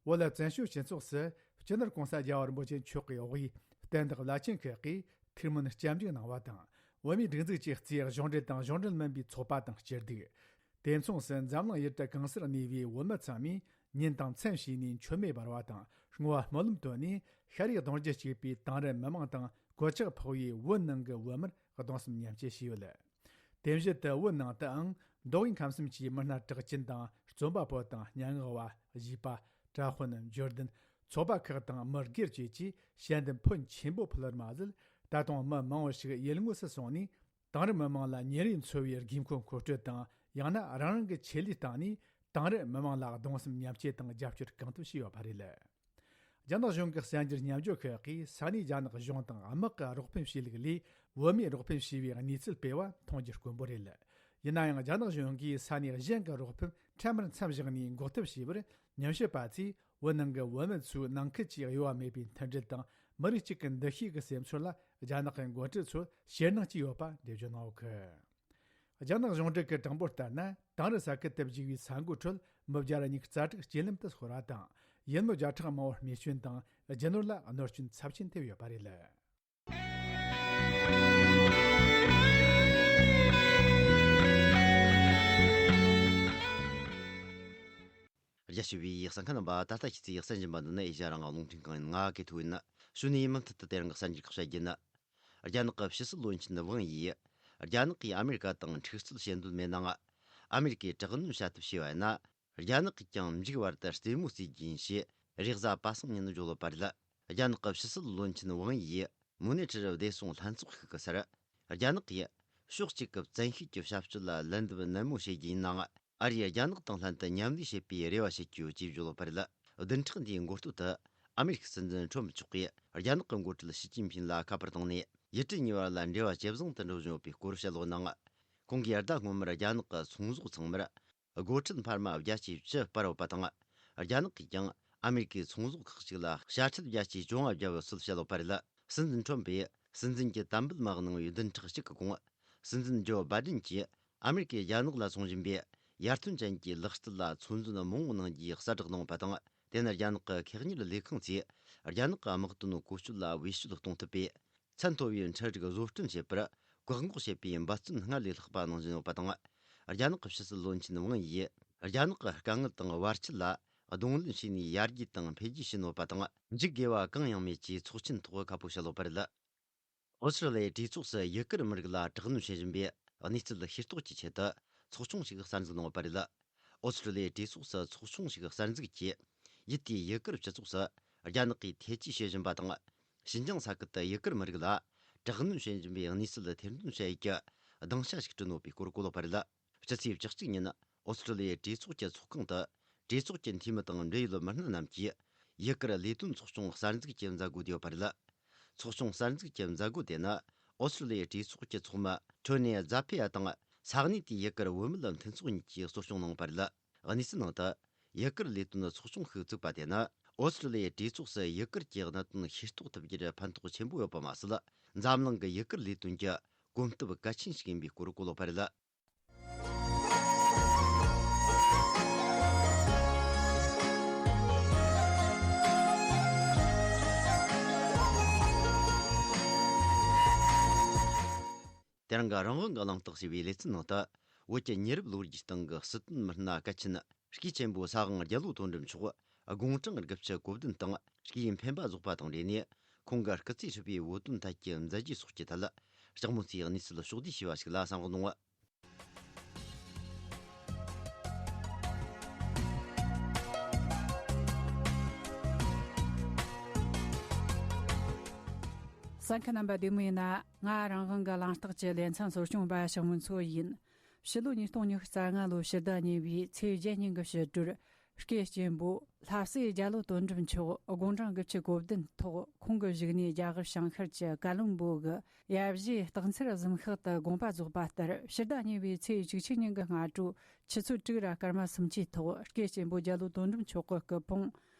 བོད་ལ་བཙན་བྱོལ་སྤྱི་ཚོགས་སུ་སྤྱི་ནོར་གོང་ས་རྒྱལ་བ་རིན་པོ་ཆེ་མཆོག་གི་འོག་གི་བསྟན་བདག་བླ་ཆེན་ཁག་གིས་ཐུགས་སྨོན་སྐྱབས་འཇུག་གནང་བ་དང་། བོད་མིའི་སྒྲིག་འཛུགས་ཀྱིས་གཙོས་གཞུང་འབྲེལ་དང་གཞུང་འབྲེལ་མིན་པའི་ཚོགས་པ་དང་སྤྱི་སྡེ། དེ་མཚུངས་སུ་འཛམ་གླིང་ཡུལ་གྲུ་གང་སར་གནས་པའི་བོད་མི་ཚང་མས་ཉིན་དང་མཚན་བྱས་ནས་མཆོད་མེ་སྦར་བ་དང་བསྔོ་བ་སྨོན་ལམ་བཏོན་ནས། ཤ་རུས་གདུང་རྒྱུད་གཅིག་པའི་དིང་རི་མི་མང་དང་གོད་ཆག་ཕོག་པའི་བོད་ནང་གི་བོད་མིར་གདུང་སེམས་མཉམ་སྐྱེད་བྱས་ཡོད། དེ་བཞིན་དུ་བོད་ནང་དུའང་མདོ་དབུས་ཁམས་གསུམ་གྱི་མི་སྣ་གྲགས་ཅན་དང་རྩོམ་པ་པོ་དང་སྙན་ངག་པ། གཞས་པ། གྲྭ་དཔོན། འབྱོར་ལྡན། ཚོགས་པ་ཁག་དང་མི་སྒེར་བཅས་ཀྱིས་ཞལ་འདེབས་ཕོན་ཆེན་པོ་ཕུལ་བར་མ་ཟད། ད་དུང་མི་མང་བོ་ཞིག་ཡུལ་དངོས་སུ་སོང་ནས། དིང་རི་མི་མང་ལ་ཉིན་རེའི་འཚོ་བའི་དགོས་མཁོ་མཁོ་སྤྲོད་དང་། ཡང་ན་རང་རང་གི་ཆེད་ལས་བཏང་ནས། དིང་རི་མི་མང་ལ་གདུང་སེམས་མཉམ་སྐྱེད་དང་རྒྱབ་སྐྱོར་གང་ཐུབ་བྱས་ཡོད་པ་རེད། རྒྱ་ནག་གཞུང་གི་གསར་འགྱུར་སྙན་སྒྲོན་ཁག་གིས་ས་གནས་རྒྱ་ནག་གཞུང་དང་དམག་གི་རོགས་ཕན་བྱས་ལུགས་ལས། བོད་མིའི་རོགས་ཕན་བྱས་པའི་གནས་ཚུལ་སྤེལ་བ་མཐོང་རྒྱུ་དཀོན་པོ་རེད། ཡིན་ན་ཡང་རྒྱ་ནག་གཞུང་གིས་ས་གནས་གཞན་གྱི་རོགས་ཕན་འཕྲལ་མར་མཚམས་བཞག་ནས་འགོག་ཐབས་བྱས་པར། ཉམས་ཞིབ་པ་ཚོས་བོད་ནང་གི་བོད་མི་ཚོའི་ནང་ཁུལ་གྱི་དབྱེ་བ་མེད་པའི་མཐུན་སྒྲིལ་དང་མི་རིགས་གཅིག་གི་འདུ་ཤེས་ཀྱི་སེམས་ཚོར་ལ། རྒྱ་ནག་གི་འགོ་ཁྲིད་ཚོར་ཞེད་སྣང་སྐྱེས་ཡོད་པ་འགྲེལ་བརྗོད་གནང་ཡོད་གི། རྒྱ་ནག་གཞུང་འབྲེལ་གྱི་གྲངས་འབོར་ལྟར་ན། དིང་རི་ས་ཁུལ་དུ་བརྒྱུགས་པའི་ས་འགོའི་ཁྲོད་མི་བརྒྱ་ར་ཉིས་རྩ་དྲུག་སྤྱི་ལམ་དུ་ཤོར་བ་དང་། ཡུལ་མི་བརྒྱ་ཕྲག་མང་བོར་རྨས་སྐྱོན་དང་། རྒྱུ་ནོར་ལ་གནོད་སྐྱོན་ཚབས་ཆེན་ཐེབས་ཡོད་པ་རེད། རྒྱ་ཆེ་བའི་གསན་མཁན་རྣམ་པ། ད་ལྟ་ཁྱེད་ཚོས་གསན་བཞིན་པ་འདི་ནི་ཨེ་ཤ་ཡ་རང་དབང་རླུང་འཕྲིན་ཁང་ཡིན། ང་གི་ཐུག་ཡིན། ཞུ་ནས་མུ་མཐུད་དུ་དེ་རིང་གི་གསར་འགྱུར་ཁག་བཤད་རྒྱུ་ཡིན། རྒྱ་ནག་གི་ཕྱི་སྲིད་བློན་ཆེན་ཝང་ཡིས། རྒྱ་ནག་གིས་ཨ་མེ་རི་ཀ་དང་འཁྲུག་རྩོད་བྱེད་འདོད་མེད་ནའང་། ཨ་མེ་རི་ཀས་དྲག་གནོན་བྱ་ཐབས་བྱས་པ་ཡིན་ན། རྒྱ་ནག་གིས་ཀྱང་མཇུག་བར་དུ་རྩེད་མོ་རྩེ་རྒྱུ་ཡིན་ཞེས། རེས་གཟའ་པ་སངས་ཉིན་བརྗོད་ཡོད་པ་རེད། རྒྱ་ནག་གི་ཕྱི་སྲིད་བློན་ཆེན་ཝང་ཡིས་མུ་ནེ་ཁྲི་བདེ་སྲུང་ལྷན་ཚོགས་ཤིག་གི་སར། རྒྱ་ནག་གིས་ཕྱོགས་གཅིག་གི་བཙན་ཤེད་ཀྱི་བྱ་སྤྱོད་ལ་ལན་འདེབས་ནན་མོ་བྱེད་རྒྱུ་ཡིན་ནའང་། ཨ་རིས་རྒྱ་ནག་དང་ལྷན་དུ་མཉམ་ལས་བྱེད་པའི་རེ་བ་བྱེད་ཀྱི་ཡོད་ཅེས་བརྗོད་ཡོད་པ་རེད། བདུན་ཕྲག་འདིའི་འགོ་སྟོད་དུ། ཨ་མེ་རི་ཁའི་སྲིད་འཛིན་ཁྲོམ་མཆོག་གིས་རྒྱ་ནག་གི་འགོ་ཁྲིད་ཞི་ཅིན་ཕིན་ལ་ཁ་པར་བཏང་ནས། ཡུལ་གྲུ་གཉིས་བར་ལ་འབྲེལ་བ་ཇེ་བཟང་དུ་འགྲོ་བཞིན་ཡོད་པའི་སྐོར་བཤད་ཡོད་ནའང་། ཁོང་གིས་ཟླ་སྔོན་མར་རྒྱ་ནག་གི་ཚོང་ཟོག་ཚང་མར། སྒོ་ཁྲལ་འཕར་མ་བརྒྱ་ཆའི་བཅུ་སྤར་ཡོད་པ་དང་། རྒྱ་ནག་གིས་ཀྱང་ཨ་མེ་རི་ཀའི་ཚོང་ཟོག་ཁག་ཅིག་ལ་དཔྱ་ཁྲལ་བརྒྱ་ཆའི་བཅོ་ལྔ་བརྒྱབ་ཡོད་ཚུལ་བཤད་ཡོད་པ་རེད། སྲིད་འཛིན་ཁྲོམ་པས་སྲིད་འཛིན་གྱི་དམ་འབུལ་མ་གནང་བའི་བདུན་ཕྲག་གཅིག་གི་གོང་། སྲིད་འཛིན་ཇོ་བྷའི་ཌེན་གྱིས་ཨ་མེ་རི་ཀས་རྒྱ་ནག་ལ་སྲུང་བཞིན་པའི་ཡར་ཐོན་ཅན་གྱི་ལག་རྩལ་ལ་ཚོད་འཛིན་མང་བོ་གནང་རྒྱུའི་གསལ་བསྒྲགས་གནང་བ་དང་། དེ་ནི་རྒྱ་ནག་གི་ཁེ་གཉེར་ལས་ཁང་ཚོས་རྒྱ་ནག་གི་དམག་དོན་བཀོལ་སྤྱོད་ལ་བེད་སྤྱོད་གཏོང་ཐུབ་པའི། ཚད་མཐོ་བའི་འཕྲུལ་རིག་བཟོ་སྐྲུན་བྱེད་པར་བཀག་འགོག་བྱེད་པའི་འབད་བརྩོན་སྔར་ལས་ལྷག་པ་གནང་བཞིན་ཡོད་པ་དང་། རྒྱ་ནག་གི་ཕྱི་སྲིད་བློན་ཆེན་ཝང་ཡིས་རྒྱ་ནག་གི་དཀའ་ངལ་དང་བར་ཆད་ལ་གདོང་ལེན་བྱས་ནས་ཡར་རྒྱས་དང་འཕེལ་རྒྱས་ཕྱིན་ཡོད་པ་དང་། འཇིགས་དགོས་པ་གང་ཡང་མེད་ཅེས་ཚོགས་ཆེན་ཐོག་ཁ་པོ་བཤད་ཡོད་པ་རེད། ཨོ་སི་ཀྲི་ལི་ཡའི་གྲོས་ཚོགས་སུ་ཡུ་གུར་མི་རིགས་ལ་དྲག་གནོན་བྱེད་བཞིན་པའི་གནས་ཚུལ་ཤེས་རྟོགས་ཀྱི་ཆེད་དུ་ཚོགས་ཆུང་ཞིག་གསར་འཛུགས་གནང་ཡོད་པ་རེད། ཨོ་སི་ཀྲི་ལི་ཡའི་གྲོས་ཚོགས་སུ་ཚོགས་ཆུང་ཞིག་གསར་འཛུགས་ཀྱིས། ཡུལ་དེའི་ཡུ་གུར་སྤྱི་ཚོགས་སུ་རྒྱ་ནག་གིས་ཐེ་ཇུས་བྱེད་བཞིན་པ་དང་། ཞིན་ཅང་ས་ཁུལ་དུ་ཡུ་གུར་མི་རིགས་ལ་དྲག་གནོན་བྱེད་བཞིན་པའི་གནས་ཚུལ་ཐེར་འདོན་བྱ་ཡུལ་གྱི་སྡིངས་ཆ་ཞིག་བསྐྲུན་ཡོད་པའི་སྐོར་བཀོད་ཡོད་པ་རེད། སྤྱི་ཚེས་བཅུ་གཅིག་ཉིན་ཨོ་སི་ཀྲི་ལི་ཡའི་གྲོས་ཚོགས་ཀྱི་ཚོགས་ཁང་དུ། གྲོས་ཚོགས་ཀྱི་འཐུས་མི་དང་འབྲེལ་ཡོད་མི་སྣ་རྣམས་ཀྱིས་ཡུ་གུར་ལས་དོན་ཚོགས་ཆུང་གསར་འཛུགས་ཀྱི་མཛད་སྒོ་དེ་ཡོད་པ་རེད། ཚོགས་ཆུང་གསར་འཛུགས་ཀྱི་མཛད་སྒོ་དེ་ནི་ཨོ་སི་ཀྲི་ལི་ཡའི་གྲོས་ཚོགས་ཀྱི་ཚོགས་མི་ཁྲོ་ནེ་ཛ་ཕེ་ཡ་དང་ས་གནས་དེའི་ཡུ་གུར་བུད་མེད་མཐུན་ཚོགས་གཉིས་ཀྱིས་གཙོ་སྐྱོང་གནང་བ་རེད། གནས་ཚུལ་ནང་དུ། ཡུ་གུར་ལས་དོན་ཚོགས་ཆུང་ཞིག་བཙུགས་པ་དེ་ནི། ཨོ་སི་ཀྲི་ལི་ཡའི་གྲོས་ཚོགས་སུ་ཡུ་གུར་གྱི་གནད་དོན་ཤེས་རྟོགས་ཐུབ་རྒྱུར་ཕན་ཐོགས་ཆེན་པོ་ཡོད་པ་མ་ཟད། འཛམ་གླིང་གི་ཡུ་གུར་ལས་དོན་གྱི་གོམ་སྟབས་གལ་ཆེན་ཞིག་ཡིན་པའི་སྐོར་གོ་ལོག་པ་རེད། དེ་རིང་གི་རང་དབང་གི་གླེང་སྟེགས་ཞེས་པའི་ལེ་ཚན་ནང་དུ། བོད་ཀྱི་ཉེ་རབས་ལོ་རྒྱུས་སྟེང་གི་སྲིད་དོན་མི་སྣ་གལ་ཆེན། སྐྱེས་ཆེན་པོ་ས་དབང་རྒྱལ་ལོ་དོན་གྲུབ་མཆོག་དགུང་གྲངས་དགུ་བཅུ་གོ་བདུན་དང་། སྐྱེས་ཡུན་འཕེན་པ་རྫོགས་པ་དང་འབྲེལ་ནས། ཁོང་གི་སྐུ་ཚེ་ཧྲིལ་པོའི་བོད་དོན་ཐད་ཀྱི་མཛད་རྗེས་སོགས་ཀྱི་ཐད། ལྕགས་མོ་ཚོས་གནས་ཚུལ་ཕྱོགས་བསྡུས་བྱས་པ་ཞིག་ལ་གསན་རོགས་གནང་། གསན་མཁན་རྣམ་པ་བདེ་མོ་ཡིན་ན། ང་རང་དབང་གི་གླེང་སྟེགས་ཀྱི་ལེ་ཚན་གཙོ་སྐྱོང་པ་ཞང་མུན་མཚོ་ཡིན། ཕྱི་ལོ་ཉིས་སྟོང་ཉི་ཤུ་རྩ་ལྔ་ལོའི་ཕྱི་ཟླ་གཉིས་པའི་ཚེས་བརྒྱད་ཉིན་གྱི་ཕྱི་དྲོར། སྐྱེས་ཆེན་པོ་ལྷ་སྲས་རྒྱལ་ལོ་དོན་གྲུབ་མཆོག་དགུང་གྲངས་དགུ་བཅུ་གོ་བདུན་ཐོག་ཁོང་གི་བཞུགས་གནས་རྒྱ་གར་བྱང་ཤར་གྱི་ཀ་ལོན་སྦུག་གི་ཡབ་གཞིས་སྟག་འཚེར་གཟིམ་ཤག་ཏུ་དགོངས་པ་རྫོགས་པ་ལྟར། ཕྱི་ཟླ་གཉིས་པའི་ཚེས་བཅུ་གཅིག་ཉིན་གྱི་སྔ་དྲོ་ཆུ་ཚོད་དྲུག་ར་སྐར་མ་སུམ་ཅུའི་ཐོག་སྐྱེས་ཆེན་པོ་རྒྱལ་ལོ་དོན་གྲུབ་མཆོག་གི་སྐུ་ཕུང་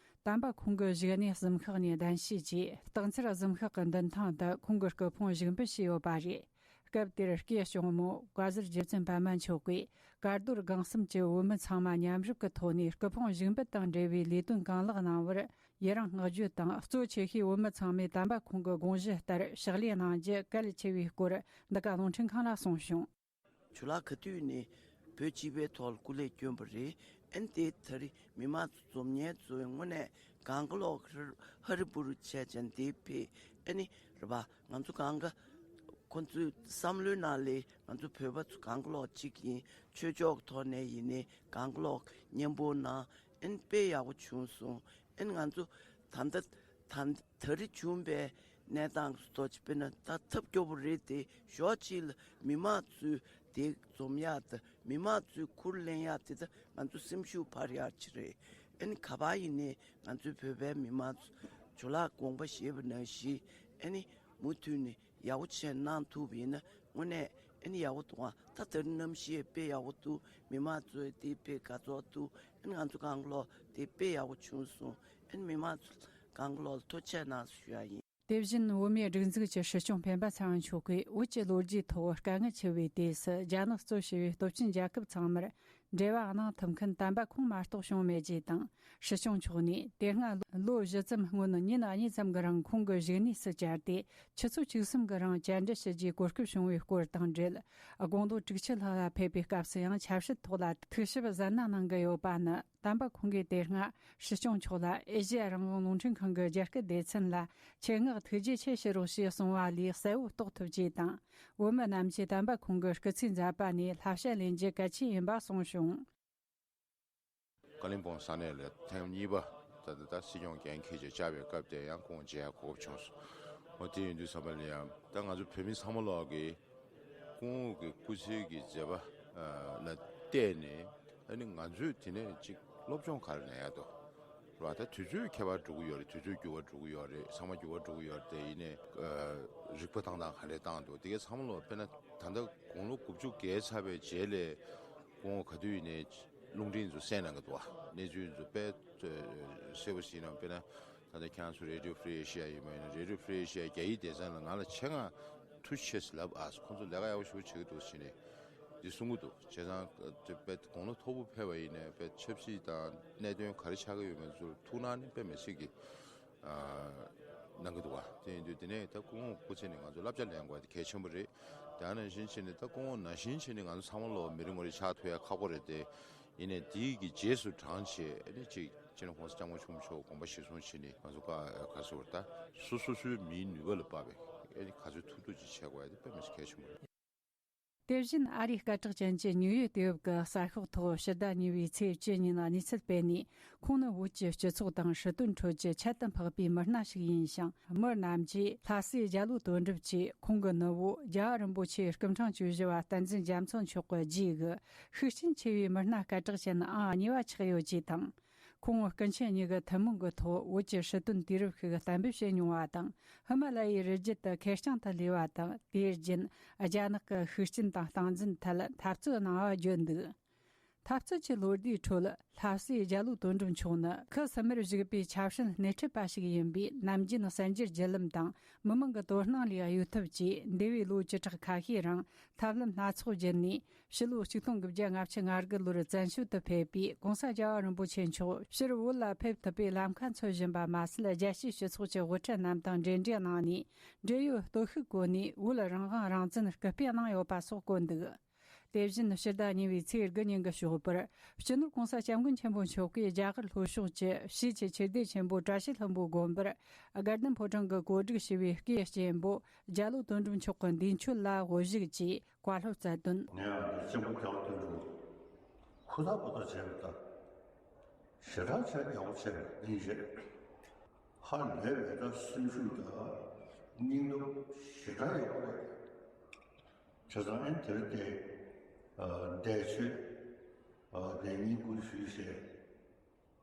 དམ་པ་ཁོང་གི་བཞུགས་གནས་གཟིམ་ཤག་ནས་གདན་ཞུས་རྗེས། སྟག་འཚེར་གཟིམ་ཤག་གི་མདུན་ཐང་དུ་ཁོང་གི་སྐུ་ཕུང་བཞུགས་འབུལ་བྱས་ཡོད་པ་རེད། སྐབས་དེར་སྐུའི་གཅུང་མོ་བཀའ་ཟུར་རྗེ་བཙུན་པད་མ་མཆོག་གིས་གར་རྡོར་སྒང་གསུམ་གྱི་བོད་མི་ཚང་མ་མཉམ་རུབ་ཀྱི་ཐོག་ནས་སྐུ་ཕུང་བཞུགས་འབུལ་དང་འབྲེལ་བའི་ལས་དོན་གང་ལེགས་གནང་བར་ཡི་རང་བསྔགས་བརྗོད་དང་། གཙོ་ཆེ་ཤོས་བོད་མི་ཚང་མས་དམ་པ་ཁོང་གི་དགོངས་གཞི་ལྟར་ཕྱག་ལས་གནང་རྒྱུ་གལ་ཆེ་བའི་སྐོར་འདི་ག་རླུང་འཕྲིན་ཁང་ལ་གསུངས་བྱུང་། ཇོ་ལགས་ག་དུས་ནས་བོད་སྤྱི་པའི་ཐོག་ལ་སྐུ་ལས་བསྐྱོན་པ་རེད། ཨན་དེ་ད་རེས་མི་མང་ཚོ་འཛོམས་ཉེ་ཚོའི་དངོས་གནས་གང་ག་ལོག་ཧ་རི་ཧ་རི་པུ་རི་བྱས་ཅན་དེ་ཕེ་ཨ་ནི་རེད་པ། ང་ཚོ་གང་ག་ཁོ་ཚོའི་བསམ་བློའི་ནང་ལས་ང་ཚོ་བོད་པ་ཚོ་གང་ག་ལོག་གཅིག་ཡིན། ཆོས་ཕྱོགས་ཀྱི་ཐོག་ནས་ཡིན་ནའི་གང་ག་ལོག་མཉམ་པོ་ན་ཨན་དཔེ་ཡག་པོ་བྱུང་སོང་། ཨན་ང་ཚོ་ད་ལྟ་ད་ད་རེས་བྱུང་པའི་གནས་སྟངས་སུ་ཐོག་ཅིག་དཔེར་ན་ད་ཐབས་སྐྱོ་པོ་རེད་དེ། ཞོགས་ཅིག་ལ་མི་མང་ཚོས་དེ་འཛོམས་ཡག་དང་མི་མང་ཚོས་ཁུར་ལེན་ཡག་དེ་ད་ང་ཚོ་སེམས་ཤུགས་འཕར་ཡག་ཅིག་རེད། ཨ་ནི་ག་པར་ཡིན་ནའི་ང་ཚོའི་བོད་པའི་མི་མང་ཚོ་ཇོ་ལགས་དགོངས་པ་བཞེས་པ་ནང་བཞིན་ཨ་ནི་མུ་མཐུད་ནས་ཡག་པོ་བྱས་གནང་ཐུབ་པ་ཡིན་ན་དངོས་གནས་ཨ་ནི་ཡག་པོ་འདུག་ཨ། ད་ད་རེས་གནམ་གཤིས་དཔེ་ཡག་པོ་འདུག་མི་མང་ཚོས་དེ་དཔེ་དགའ་ཚོར་འདུག་ཨ་ནི་ང་ཚོ་གང་ག་ལོག་དེ་དཔེ་ཡག་པོ་བྱུང་སོང་། ཨ་ནི་མི་མང་ཚོ་གང་ག་ལོག་ལ་ཐུགས་རྗེ་གནང་ཞུ་ཡག་ཡིན། དེ་བཞིན་བོད་མིའི་སྒྲིག་འཛུགས་ཀྱི་སྲིད་སྐྱོང་སྤེན་པ་ཚེ་རིང་མཆོག་གིས་བོད་ཀྱི་ལོ་རྒྱུས་ཐོག་དཀའ་ངལ་ཆེ་བའི་དུས་སུ་རྒྱ་ནག་གཙོ་བྱས་པའི་སྟོབས་ཆེན་རྒྱལ་ཁབ་ཚང་མར་འབྲེལ་བ་གནང་ཐུབ་མཁན་དམ་པ་ཁོང་མ་གཏོགས་བྱུང་མེད་ཅེས་དང་། སྲིད་སྐྱོང་མཆོག་ནས་དེ་སྔ་ལོ་བཞི་ཙམ་སྔོན་ཉིན་གཉིས་ཙམ་གྱི་རིང་ཁོང་གི་བཞུགས་གནས་སུ་བཅར་ཏེ། ཆུ་ཚོད་བཅུ་གསུམ་གྱི་རིང་བཅར་འདྲི་ཞུ་རྒྱུའི་གོ་སྐབས་བྱུང་བའི་སྐོར་དང་འབྲེལ། དགུང་ལོ་དྲུག་ཅུ་ལྷག་ལ་ཕེབས་པའི་སྐབས་སུ་ཡང་ཆབ་སྲིད་ཐོག་ལ་ཐུགས་ཞིབ་གཟབ་གནང་གནང་གི་ཡོད་པ་ནི། དམ་པ་ཁོང་གིས་དེ་སྔ་སྲིད་སྐྱོང་མཆོག་ལ་ཨེ་ཤེ་ཡ་རང་དབང་རླུང་འཕྲིན་ཁང་གི་རྒྱ་སྐད་སྡེ་ཚན་ལ་ཆེད་མངགས་ཐུགས་རྗེ་ཆེ་ཞུ་རོགས་ཞེས་གསུངས་པ་ལས་གསལ་བོ་རྟོགས་ཐུབ་ཅེས་དང་། བོད་མི་རྣམས་ཀྱིས་དམ་པ་ཁོང་གི་སྐུ་ཚེའི་མཛད་པ་ནས་བསླབ་བྱ་ལེན་རྒྱུ་གལ་ཆེན་ཡིན་པ་གསུངས་བྱུང་། ཀ་ལིམ་པོང་ས་གནས་ལ་ཐེངས་གཉིས་པ་ད་ལྟ་ད་སྲིད་སྐྱོང་འགན་འཁྱེར་བྱས་བཅར་བའི་སྐབས་དེ་ཡང་ཁོང་མཇལ་གོ་སྐབས་བྱུང་སོང་། འོ་དེ་ཡིན་དུས་ཙམ་པ་ལ་ཡང་ད་ང་ཚོ་བོད་མི་ཚང་མ་ལོག་གིས་སྐུ་ངོ་གི་སྐུ་ཚེའི་གི་མཛད་པ་ལ་བལྟས་ནས། ཨ་ནི་ང་ཚོས་དེ་ནས་ཅིག་སློབ་སྦྱོང་ག་རེ་ལེན་ཡ་འདུག་རེད་བ། ད་དུས་ཚོད་ཁྱད་པར་འགྲོ་གི་ཡོད་རེད། དུས་ཚོད་འགྱུར་བ་འགྲོ་གི་ཡོད་རེད། ཚང་མ་འགྱུར་བ་འགྲོ་གི་ཡོད་རེད། དེ་ཡིན་ནའི་རིག་པ་བཏང་སྟངས་ག་འདྲས་བཏང་འདུག་དེ་གའི་ཚང་མ་ལོག་དཔེར་ན་ད་ལྟ་དགུང་ལོ་དགུ་བཅུ་བརྒལ་ཚར་བའི་རྗེས་ལ་སྐུ་ངོ་ག་དུས་ཡིན་ནའི་རླུང་འཕྲིན་ཚོ་གསན་གནང་གི་འདུག་བ། གནས་ཚུལ་ཚོ་དཔེ་གསལ་པོ་ཞིག་ཡིན་ནའང་། དཔེར་ན་ད་ལྟ་ཁྱེད་རང་ཚོ་Radio Free Asia ཡིན་པ་ཡིན་ན། Radio Free Asia རྒྱ་ཡིག་སྡེ་ཚན་ལ་ང་ལ་ཆེད་མངགས་ཐུགས་རྗེ་ཆེ་ལབ་ཨ། ཁོང་ཚོ་ལས་ཀ་ཡག་པོ་ཞེ་པོ་བྱེད་ཀྱི་འདུག་ཟེར་ནས་འདི་གསུང་གི་འདུག་བྱས་ཙང་དཔེ་དགུང་ལོ་མཐོ་པོ་ཕེབས་པ་ཡིན་ནའི་དཔེ་ཆབ་སྲིད་དང་གནད་དོན་ག་རེ་ཆགས་ཀྱི་ཡོད་མེད་ཚོར་ཐུགས་སྣང་ནི་དཔེ་མི་སྲིད་ཀྱི་གནང་གི་འདུག་བ། དེ་ཡིན་དུས་དེ་ནས་ད་སྐུ་ངོ་སྐུ་ཚེ་ནས་ང་ཚོ་བསླབ་བྱ་ལེན་དགོས་དེ་གལ་ཆེན་པོ་རེད། དེ་ནང་བཞིན་བྱས་ནས་ད་སྐུ་ངོ་ནང་བཞིན་བྱས་ནས་ང་ཚོ་ཚང་མ་ལོ་མི་རེ་ངོ་རེ་ཆགས་ཐུབ་ཡ་ཁག་པོ་རེད་དེ། ཡིན་ནའི་དེའི་གི་རྗེས་སུ་འབྲངས་བྱས་ཨ་ནི་ཅིག་སྤྱི་ནོར་༸གོང་ས་༸སྐྱབས་མགོན་ཆེན་པོ་མཆོག་དགོངས་པ་གཞིར་བཟུང་བྱས་ནས་ང་ཚོ་ཀ་ག་ཟེར་བ་ད་སོ་སོ་སོའི་མིའི་ནུས་པ་ལ་དཔག་པའི་ཨ་ནི་ག་ཚོད་ཐུབ་ཐུབ་ཅིག་བྱེད་དགོས་ཡ་དེ་དཔེ་མི་སྲིད་གལ་ཆེན་པོ་རེད། དེ་བཞིན་ཨ་རིའི་སྐད་གྲགས་ཅན་གྱི་ནིའུ་ཡོག་དེབ་ཀྱི་གསར་ཤོག་ཐོག་ཕྱི་ཟླ་གཉིས་པའི་ཚེས་བཅུ་ཉིན་གནས་ཚུལ་སྤེལ་ནས། ཁོང་ནི་བོད་ཀྱི་སྤྱི་ཚོགས་དང་སྲིད་དོན་ཁྲོད་ཀྱི་ཁྱད་དུ་འཕགས་པའི་མི་སྣ་ཞིག་ཡིན་ཞིང་། མི་རྣམས་ཀྱིས་ལྷ་སྲས་རྒྱལ་ལོ་དོན་གྲུབ་ཆེ་ཁོང་གི་ནུ་བོ་རྒྱལ་བ་རིན་པོ་ཆེའི་སྐུ་ཕྲེང་བཅུ་བཞི་བ་བསྟན་འཛིན་རྒྱ་མཚོ་མཆོག་གི་རྗེས་ཀྱི་ཤུགས་རྐྱེན་ཆེ་བའི་མི་སྣ་སྐད་གྲགས་ཅན་ཨང་གཉིས་པ་ཆགས་ཡོད་ཅེས་དང་། ཁོང་སྐུ་མཆེད་གཉིས་ཀྱི་ཐུན་མོང་གི་ཐོག་བོད་ཀྱི་སྲིད་དོན་དུས་རབས་ཤིག་གཏན་འབེབས་བྱས་མྱོང་བ་དང་། ཧི་མ་ལ་ཡའི་རི་རྒྱུད་དུ་ཁེར་རྐྱང་དུ་ལུས་པ་དང་། དེའི་རྒྱུན་རྒྱ་ནག་གི་ཤུགས་རྐྱེན་དང་སྟངས་འཛིན་ཐད་འཐབ་རྩོད་གནང་བ་བརྗོད་འདུག་འཐབ་རྩོད་ཀྱི་ལོ་ཟླའི་ཁྲོད། ལྷ་སའི་རྒྱ་ལོ་དོན་གྲུབ་མཆོག་ནི་ཁུ་སིམ་མེར་བཞུགས་པའི་ཆབ་སྲིད་སྣེ་ཁྲིད་པ་ཞིག་ཡིན་པས། ནམ་རྒྱུན་གསར་འགྱུར་བརྒྱུད་ལམ་དང་མི་མང་གི་དོ་སྣང་ལས་གཡོལ་ཐབས་ཀྱིས། འདས་པའི་ལོ་བཅུ་ཕྲག་ཁ་ཤས་རིང་ཐབས་ལམ་སྣ་ཚོགས་བརྒྱུད་ནས། ཕྱི་ལོ་ཆིག་སྟོང་དགུ་བརྒྱ་ལྔ་བཅུ་ང་དགུ་ལོར་བཙན་བྱོལ་དུ་ཕེབས་པའི་༸གོང་ས་༸རྒྱལ་བ་རིན་པོ་ཆེ་མཆོག་ཕྱིར་བོད་ལ་ཕེབས་ཐུབ་པའི་ལམ་ཁ་འཚོལ་བཞིན་པ་མ་ཟད། རྒྱལ་སྤྱིའི་སྤྱི་ཚོགས་ཀྱི་དབུ་ཁྲིད་རྣམས་དང་འབྲེལ་འདྲིས་གནང་ནས། འབྲེལ་ཡོད་སྟོབས་ཤུགས་བཀོལ་ནས། བོད་རང་དབང་རང་བཙན་སྐུལ་སྤེལ་གནང་ཡོད་པ་སོགས་བཀོད་འདུག། དེ་བཞིན་ཕྱི་ཟླ་གཉིས་པའི་ཚེས་དགུ་ཉིན་གྱི་ཞོགས་པར། སྤྱི་ནོར་༸གོང་ས་༸སྐྱབས་མགོན་ཆེན་པོ་མཆོག་གིས་རྒྱ་གར་ལྷོ་ཕྱོགས་ཀྱི་ཕྱིས་ཀྱི་ཆོས་སྡེ་ཆེན་པོ་བཀྲ་ཤིས་ལྷུན་པོའི་དགོན་པར། དགའ་ལྡན་ཕོ་བྲང་གིས་གོ་སྒྲིག་བྱས་པའི་སྐུའི་གཅེན་པོ་རྒྱ་ལོ་དོན་གྲུབ་མཆོག་གི་འདས་མཆོད་ལ་དབུ་བཞུགས་ཀྱིས་བཀའ་སློབ་སྩལ་དོན། ངས་ཡང་འདི་གཅེན་པོ་རྒྱ་ལོ་དོན་གྲུབ་ཧུར་ཐག་པ་ཐག་བྱས་པ་དང་། ཞེ་དྲག་བྱས་རྒྱག་པོ་བྱས་པ་ཡིན་རེད། ཧ་ལས་པའི་ད་སེམས་ཤུགས་དང་སྙིང་སྟོབས་ཞེ་དྲག་ཡོད་པ་རེད། བྱས་ཙང་ཨེ་དེར་བལྟས། ཨ། འདས་མཆོད། ཨ། དེ་ཉིན་བསྐུལ་ཞུས་བྱས།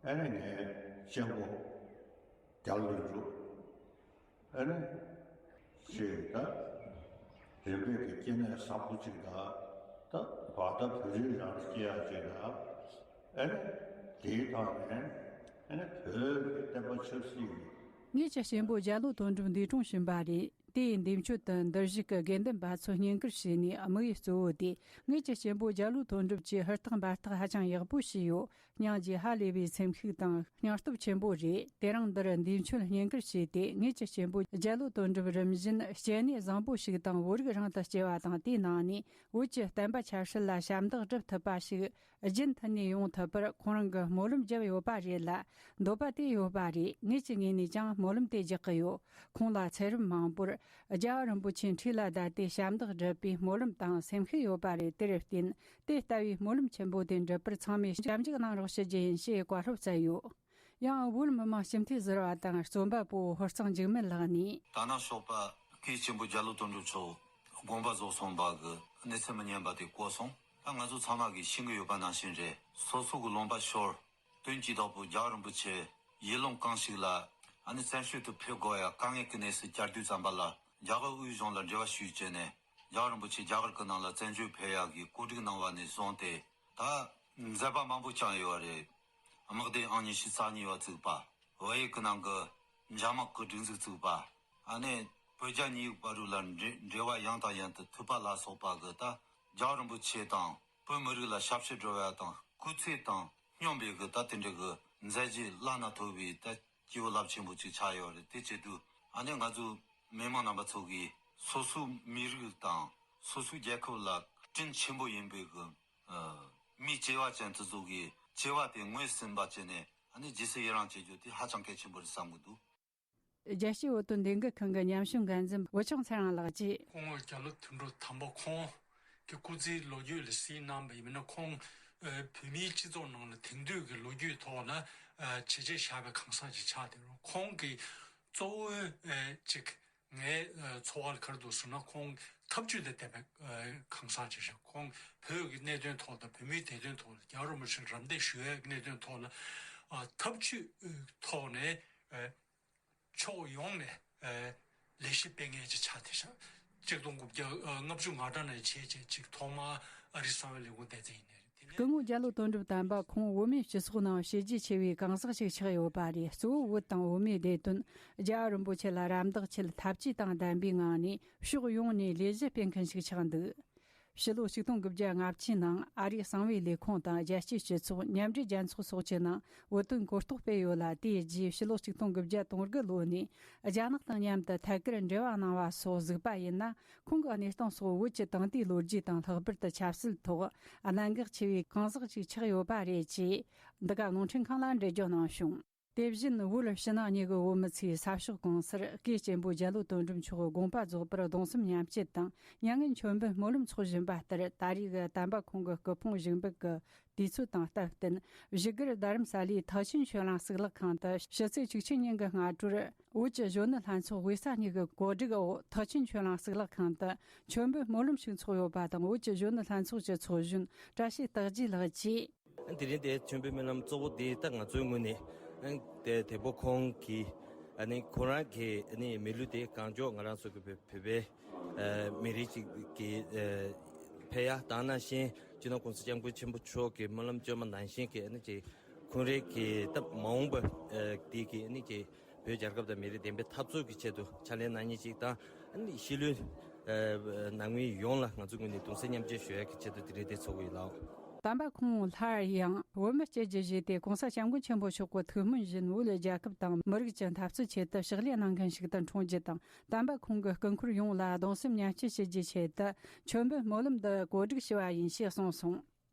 ཨ་ནི་ངའི་གཅེན་པོ་རྒྱ་ལོ་དོན་གྲུབ། ཨ་ནི་ཅེས་ད་རིམ་པས་ཀྱི་སྐྱེ་གནས་བཟང་པོ་ཅིག་དང་། ད་བར་ད་བོད་རིགས་རང་སྐྱེ་ཡག་ཅིག་དང་། ཨ་ནི་དེའི་ཐོག་ནས་ཨ་ནི་བོད་ཀྱི་བསྟན་པ་ཆབ་སྲིད་ཀྱི། ངེད་ཀྱི་གཅེན་པོ་རྒྱ་ལོ་དོན་གྲུབ་འདས་གྲོངས་ཕྱིན་པ་རེད། དེའི་འདས་མཆོད་དུ་འདིར་བཞུགས་ཀྱི་དགེ་འདུན་པ་ཚོས་བསྙེན་བཀུར་བྱས་ནས། དམིགས་ཡུལ་གཙོ་བོ་དེ་ངེད་ཀྱི་གཅེན་པོ་རྒྱ་ལོ་དོན་གྲུབ་ཀྱི་ཧུར་ཐག་འབད་ཐག་ཧ་ཅང་ཡག་པོ་བྱས་ཡོད། སྙིང་རྗེ་ཧ་ལས་པའི་སེམས་ཤུགས་དང་སྙིང་སྟོབས་ཆེན་པོ་རེད། དེ་རིང་འདིར་འདས་མཆོད་བསྙེན་བཀུར་བྱས་ཏེ། ངེད་ཀྱི་གཅེན་པོ་རྒྱ་ལོ་དོན་གྲུབ་རིམ་བཞིན་སྐྱེ་གནས་བཟང་པོ་ཞིག་དང་། བོད་རིགས་རང་དུ་སྐྱེ་བ་དང་། དེའི་ནང་ནས་བོད་ཀྱི་བསྟན་པ་ཆབ་སྲིད་ལ་ཞབས་འདེགས་སྒྲུབ་ཐུབ་པ་ཞིག་རྒྱུན་མཐུད་ནས་ཡོང་ཐུབ་པར་ཁོང་རང་གིས་སྨོན་ལམ་བརྒྱབ་ཡོད་པ་རེད་ལ། འདོད་པ་དེ་ཡོད་པ་རེད། ངེད་ཀྱི་ངོས་ནས་ཀྱང་སྨོན་ལམ་དེ་རྒྱག་གི་ཡོད། ཁོང་ལ་ཚེ་རབས་མང་པོར་རྒྱལ་བ་རིན་པོ་ཆེའི་འཁྲིས་ལ་བསྡད་དེ་ཞབས་འདེགས་སྒྲུབ་པའི་སྨོན་ལམ་དང་སེམས་ཤུགས་ཡོད་པ་རེད། དེར་བརྟེན། དེ་ལྟ་བུའི་སྨོན་ལམ་ཆེན་པོ་དེ་འགྲུབ་པར་ཚང་མས་ཞབས་འདེགས་གནང་རོགས་ཞུ་རྒྱུ་ཡིན་ཞེས་བཀའ་སློབ་སྩལ་ཡོད། ཡང་བོད་མི་མང་སྤྱི་འཐུས་ཟུར་པ་དང་རྩོམ་པ་པོ་ཧོར་གཙང་འཇིགས་མེད་ལགས་ནས། ད་ནང་ཞོགས་པ་སྐུའི་གཅེན་པོ་རྒྱ་ལོ་དོན་གྲུབ་མཆོག་དགོངས་པ་རྫོགས་སོང་བ་གི་གནས་ཚུལ་མི་སྙན་པ་དེ་གོ་སོང་། ད་ང་ཚོ་ཚང་མ་གིས་ཤེས་ཀྱི་ཡོད་པ་ནང་བཞིན་རེད། སོ་སོ་གི་ལུང་པ་ཤོར། དོན་གྱི་བདག་པོ་རྒྱལ་བ་རིན་པོ་ཆེ་ཡུལ་ལུང་གང་ཞིག་ལ་ཨ་ནི་བཙན་བྱོལ་དུ་ཕེབས་དགོས་ཡ་དཀའ་ངལ་གྱི་གནས་སུ་གྱར་དུས་ཙམ་པ་ལ། རྒྱ་གར་དབུས་གཞུང་ལ་འབྲེལ་བ་ཞུས་བྱས་ནས། རྒྱལ་བ་རིན་པོ་ཆེ་རྒྱ་གར་གྱི་ནང་ལ་བཙན་བྱོལ་ཕེབས་ཡག་གི་གོ་སྒྲིག་གནང་བ་ནས་བཟུང་སྟེ། ད་མཛད་པ་མང་པོ་བསྐྱངས་ཡོད་རེད། དམག་སྡེ་ཨང་ཉི་ཤུ་རྩ་གཉིས་པ་བཙུགས་པ། བལ་ཡུལ་གྱི་ནང་གི་འཇབ་དམག་གི་སྒྲིག་འཛུགས་བཙུགས་པ། ཨ་ནི་བོད་རྒྱ་གཉིས་བར་ལ་འབྲེལ་འབྲེལ་བ་ཡང་དང་ཡང་དུ་མཐུད་པ་ལ་སོགས་པ་གི། ད་རྒྱལ་བ་རིན་པོ་ཆེ་དང་བོད་མི་རིགས་ལ་ཞབས་ཕྱི་སྒྲུབ་ཡ་དང་སྐུ་ཚེ་དང་སྙོམས་པའི་གི་ད་དེ་འདྲ་གི་མཛད་རྗེས་བླ་ན་མཐོ་བའི་ད་སྐྱེས་བུ་རླབས་ཆེན་པོ་ཅིག་ཆགས་ཡོད་རེད། དེ་བྱེད་དུས་ཨ་ནི་ང་ཚོ་མི་མང་རྣམ་པ་ཚོ་གིས་སོ་སོའི་མི་རིགས་དང་སོ་སོའི་རྒྱལ་ཁབ་ལ་དྲིན་ཆེན་པོ་ཡིན་པའི་གི་ཨ་མི་བྱེ་བ་ཅན་དེ་ཚོ་གི་བྱེ་བ་དེ་ངོས་ཟིན་པ་བྱས་ནས། ཨ་ནི་རྗེས་སུ་ཡི་རང་བྱེད་རྒྱུ་དེ་ཧ་ཅང་གལ་ཆེན་པོ་རེད་བསམ་གི་འདུག། རྒྱལ་སྤྱིའི་བོད་དོན་ལས་འགུལ་ཁང་གི་ཉམ་ཞིབ་འགན་འཛིན་བུ་ཆུང་ཚེ་རིང་ལགས་ཀྱིས། ཁོང་རྒྱ་ལོ་དོན་གྲུབ་དམ་པ་ཁོང་གི་སྐུ་ཚེའི་ལོ་རྒྱུས་ལ་གཟིགས་གནང་བ་ཡིན་ན། ཁོང་ཨ་བོད་མིའི་སྤྱི་ཚོགས་ནང་ལ་དེང་དུས་ཀྱི་ལོ་རྒྱུས་ཐོག་ལ་ཨ་བྱས་རྗེས་བཞག་པའི་གང་ཟག་ཅིག་ཆགས་བསྡད་རེད། ཁོང་གི་གཙོ་བོའི་ཨ་ཅིག་ངའི་ཨ་ཚོར་བ་ལ་ག་རེ་འདུག་ཟེར་ན། ཁོང་ཐབས་ཇུས་དང་ལྡན་པའི་ཨ་གང་ཟག་ཅིག་རེད། ཁོང་བོད་ཀྱི་གནད་དོན་ཐོག་དང་བོད་མིའི་བདེ་དོན་ཐོག་ལ། རྒྱལ་བ་རིན་པོ་ཆེ་རམ་འདེགས་ཞུ་བའི་གནད་དོན་ཐོག་ལ་ཨ་ཐབས་ཇུས་ཐོག་ནས་ཨ་ཕྱོགས་ཡོངས་ནས་ཨ་ལས་གཞི་སྤེལ་མཁན་ཅིག་ཆགས་བསྡད་ཤག། གཅིག་སྟོང་དགུ་བརྒྱ་ཨ་ལྔ་བཅུ་ང་གྲངས་ནས་བྱས་བྱས་ཅིག་ཐོག་མར་ཨ་རིའི་གསང་བའི་ལས་ཁུངས་བསྡད་མཁན་ཡིན་ནའི་རེད། དེ་ནས། སྐུ་ངོ་རྒྱ་ལོ་དོན་གྲུབ་དམ་པ་ཁོང་བོད་མིའི་སྤྱི་ཚོགས་ནང་བྱས་རྗེས་ཆེ་བའི་གང་ཟག་ཅིག་ཆགས་ཡོད་པ་རེད། གཙོ་བོ་བོད་དང་བོད་མིའི་བདེ་དོན། རྒྱལ་བ་རིན་པོ་ཆེ་ལ་རམ་འདེགས་ཆེད་ཐབས་ཇུས་དང་ལྡན་པའི་ངང་ནས་ཕྱོགས་ཡོངས་ནས་ལས་གཞི་སྤེལ་མཁན་ཞིག་ཆགས་འདུག། ཕྱི་ལོ་ཆིག་སྟོང་དགུ་བརྒྱ་ལྔ་བཅུའི་ནང་ཨ་རིའི་གསང་བའི་ལས་ཁུངས་དང་རྒྱལ་སྤྱིའི་སྤྱི་ཚོགས་མཉམ་འབྲེལ་རྒྱལ་ཚོགས་སོགས་ཀྱི་ནང་བོད་དོན་གོ་རྟོགས་སྤེལ་ཡོད་ལ། དེའི་རྗེས་ཕྱི་ལོ་ཆིག་སྟོང་དགུ་བརྒྱ་དོན་དགུ་ལོ་ནས་རྒྱ་ནག་དང་མཉམ་དུ་ཐད་ཀར་འབྲེལ་བ་གནང་བ་སོགས་གཟིགས་པ་ཡིན་ན། ཁོང་གི་གནས་སྟངས་སོགས་བོད་ཀྱི་དེང་དུས་ལོ་རྒྱུས་དང་ལྷག་པར་དུ་ཆབ་སྲིད་ཐོག་གནད་འགག་ཆེ་བའི་གང་ཟག་ཅིག་ཆགས་ཡོད་པ་རེད་ཅེས་འདི་ག་རླུང་འཕྲིན་ཁང་ལ་འགྲེལ་བརྗོད་གནང་བྱུང་། དེ་བཞིན་བོད་ཕྱི་ནང་གཉིས་ཀྱི་བོད་མི་ཚོས་ས་ཕྱོགས་གང་སར་སྐུའི་གཅེན་པོ་རྒྱ་ལོ་དོན་གྲུབ་མཆོག་དགོངས་པ་རྫོགས་པར་གདུང་སེམས་མཉམ་སྐྱེད་དང་མྱ་ངན་མཆོད་འབུལ་སྨོན་ལམ་འཚོགས་བཞིན་པ་ལྟར། ད་རེས་ཀྱི་དམ་པ་ཁོང་གི་སྐུ་ཕུང་བཞུགས་འབུལ་གྱི་དུས་ཚོད་དང་སྟབས་བསྟུན། བཞུགས་སྒར་རྡ་རམ་ས་ལའི་ཐེག་ཆེན་ཆོས་གླིང་གཙུག་ལག་ཁང་དུ་ཕྱི་ཚེས་བཅུ་གཅིག་ཉིན་གྱི་སྔ་དྲོར། བོད་ཀྱི་གཞོན་ནུ་ལྷན་ཚོགས་དབུས་ས་གཉིས་ཀྱི་གོ་སྒྲིག་འོག་ཐེག་ཆེན་ཆོས་གླིང་གཙུག་ལག་ཁང་དུ་མཆོད་འབུལ་སྨོན་ལམ་ཞིག་འཚོགས་ཡོད་པ་དང་། བོད་ཀྱི་གཞོན་ནུ་ལྷན་ཚོགས་ཀྱི་ཚོགས་གཞོན་བཀྲ་ཤིས་རྟག་རྒྱས་ལགས་ཀྱིས། དེ་རིང་དེ་མཆོད་འབུལ་སྨོན་ལམ་གཙོ་བོ་དེ་ད་ང་ཚོའི་ངོས་ནས་དེ་དེ་པོ་ཁོང་གི་ཨ་ནི་ཁོ་རང་གི་ཨ་ནི་མི་ལུས་དེ་གང་མགྱོགས་ང་རང་ཚོ་གི་བོད་བོད་པའི་མི་རིགས་ཅིག་གི་ཕེབས་ཡ་དང་། ནང་བཞིན་ སྤྱི་ནོར་༸གོང་ས་༸སྐྱབས་མགོན་ཆེན་པོ་མཆོག་གི་སྨོན་ལམ་བཅོས་མ་ནང་བཞིན་གྱི་ཨ་ནི་ཅིག་ཁོང་རའི་གི་སྟབས་མ་འོངས་པ་ཨ་དེ་གི་ཨ་ནི་ཅིག་བོད་རྒྱལ་ཁབ་དང་མི་རིགས་བདེན་པའི་འཐབ་རྩོད་ཀྱི་ཆེད་དུ་ཕྱག་ལས་གནང་མཁན་ཅིག་དང་ཨ་ནི་གཞིས་ལུས་ཨ་ནང་མི་ཡོངས་ལ་ང་ཚོ་ངོས་ནས་གདུང་སེམས་མཉམ་སྐྱེད་ཞུ་ཡག་གི་ཆེད་དུ་དེ་རིང་འདིར་འཚོགས་ཀྱི་ཡོད་ལགས། དམ་པ་ཁོང་སླར་ཡང་བོད་མི་སྐྱེ་རྒྱུ་བཞེས་ཏེ་༸གོང་ས་༸སྐྱབས་མགོན་ཆེན་པོ་མཆོག་གི་ཐུགས་སྨོན་བཞིན་བོད་རྒྱལ་ཁབ་དང་མི་རིགས་ཀྱི་འཐབ་རྩོད་ཆེད་དུ་ཕྱག་ལས་གནང་མཁན་ཞིག་ཏུ་འཁྲུངས་རྒྱུ་དང་། དམ་པ་ཁོང་གི་སྐུ་འཁོར་ཡོངས་ལ་གདུང་སེམས་མཉམ་སྐྱེད་ཞུ་རྒྱུའི་ཆེད་དུ་མཆོད་འབུལ་སྨོན་ལམ་འདི་གོ་སྒྲིག་ཞུ་བ་ཡིན་ཞེས་གསུངས་སོང་།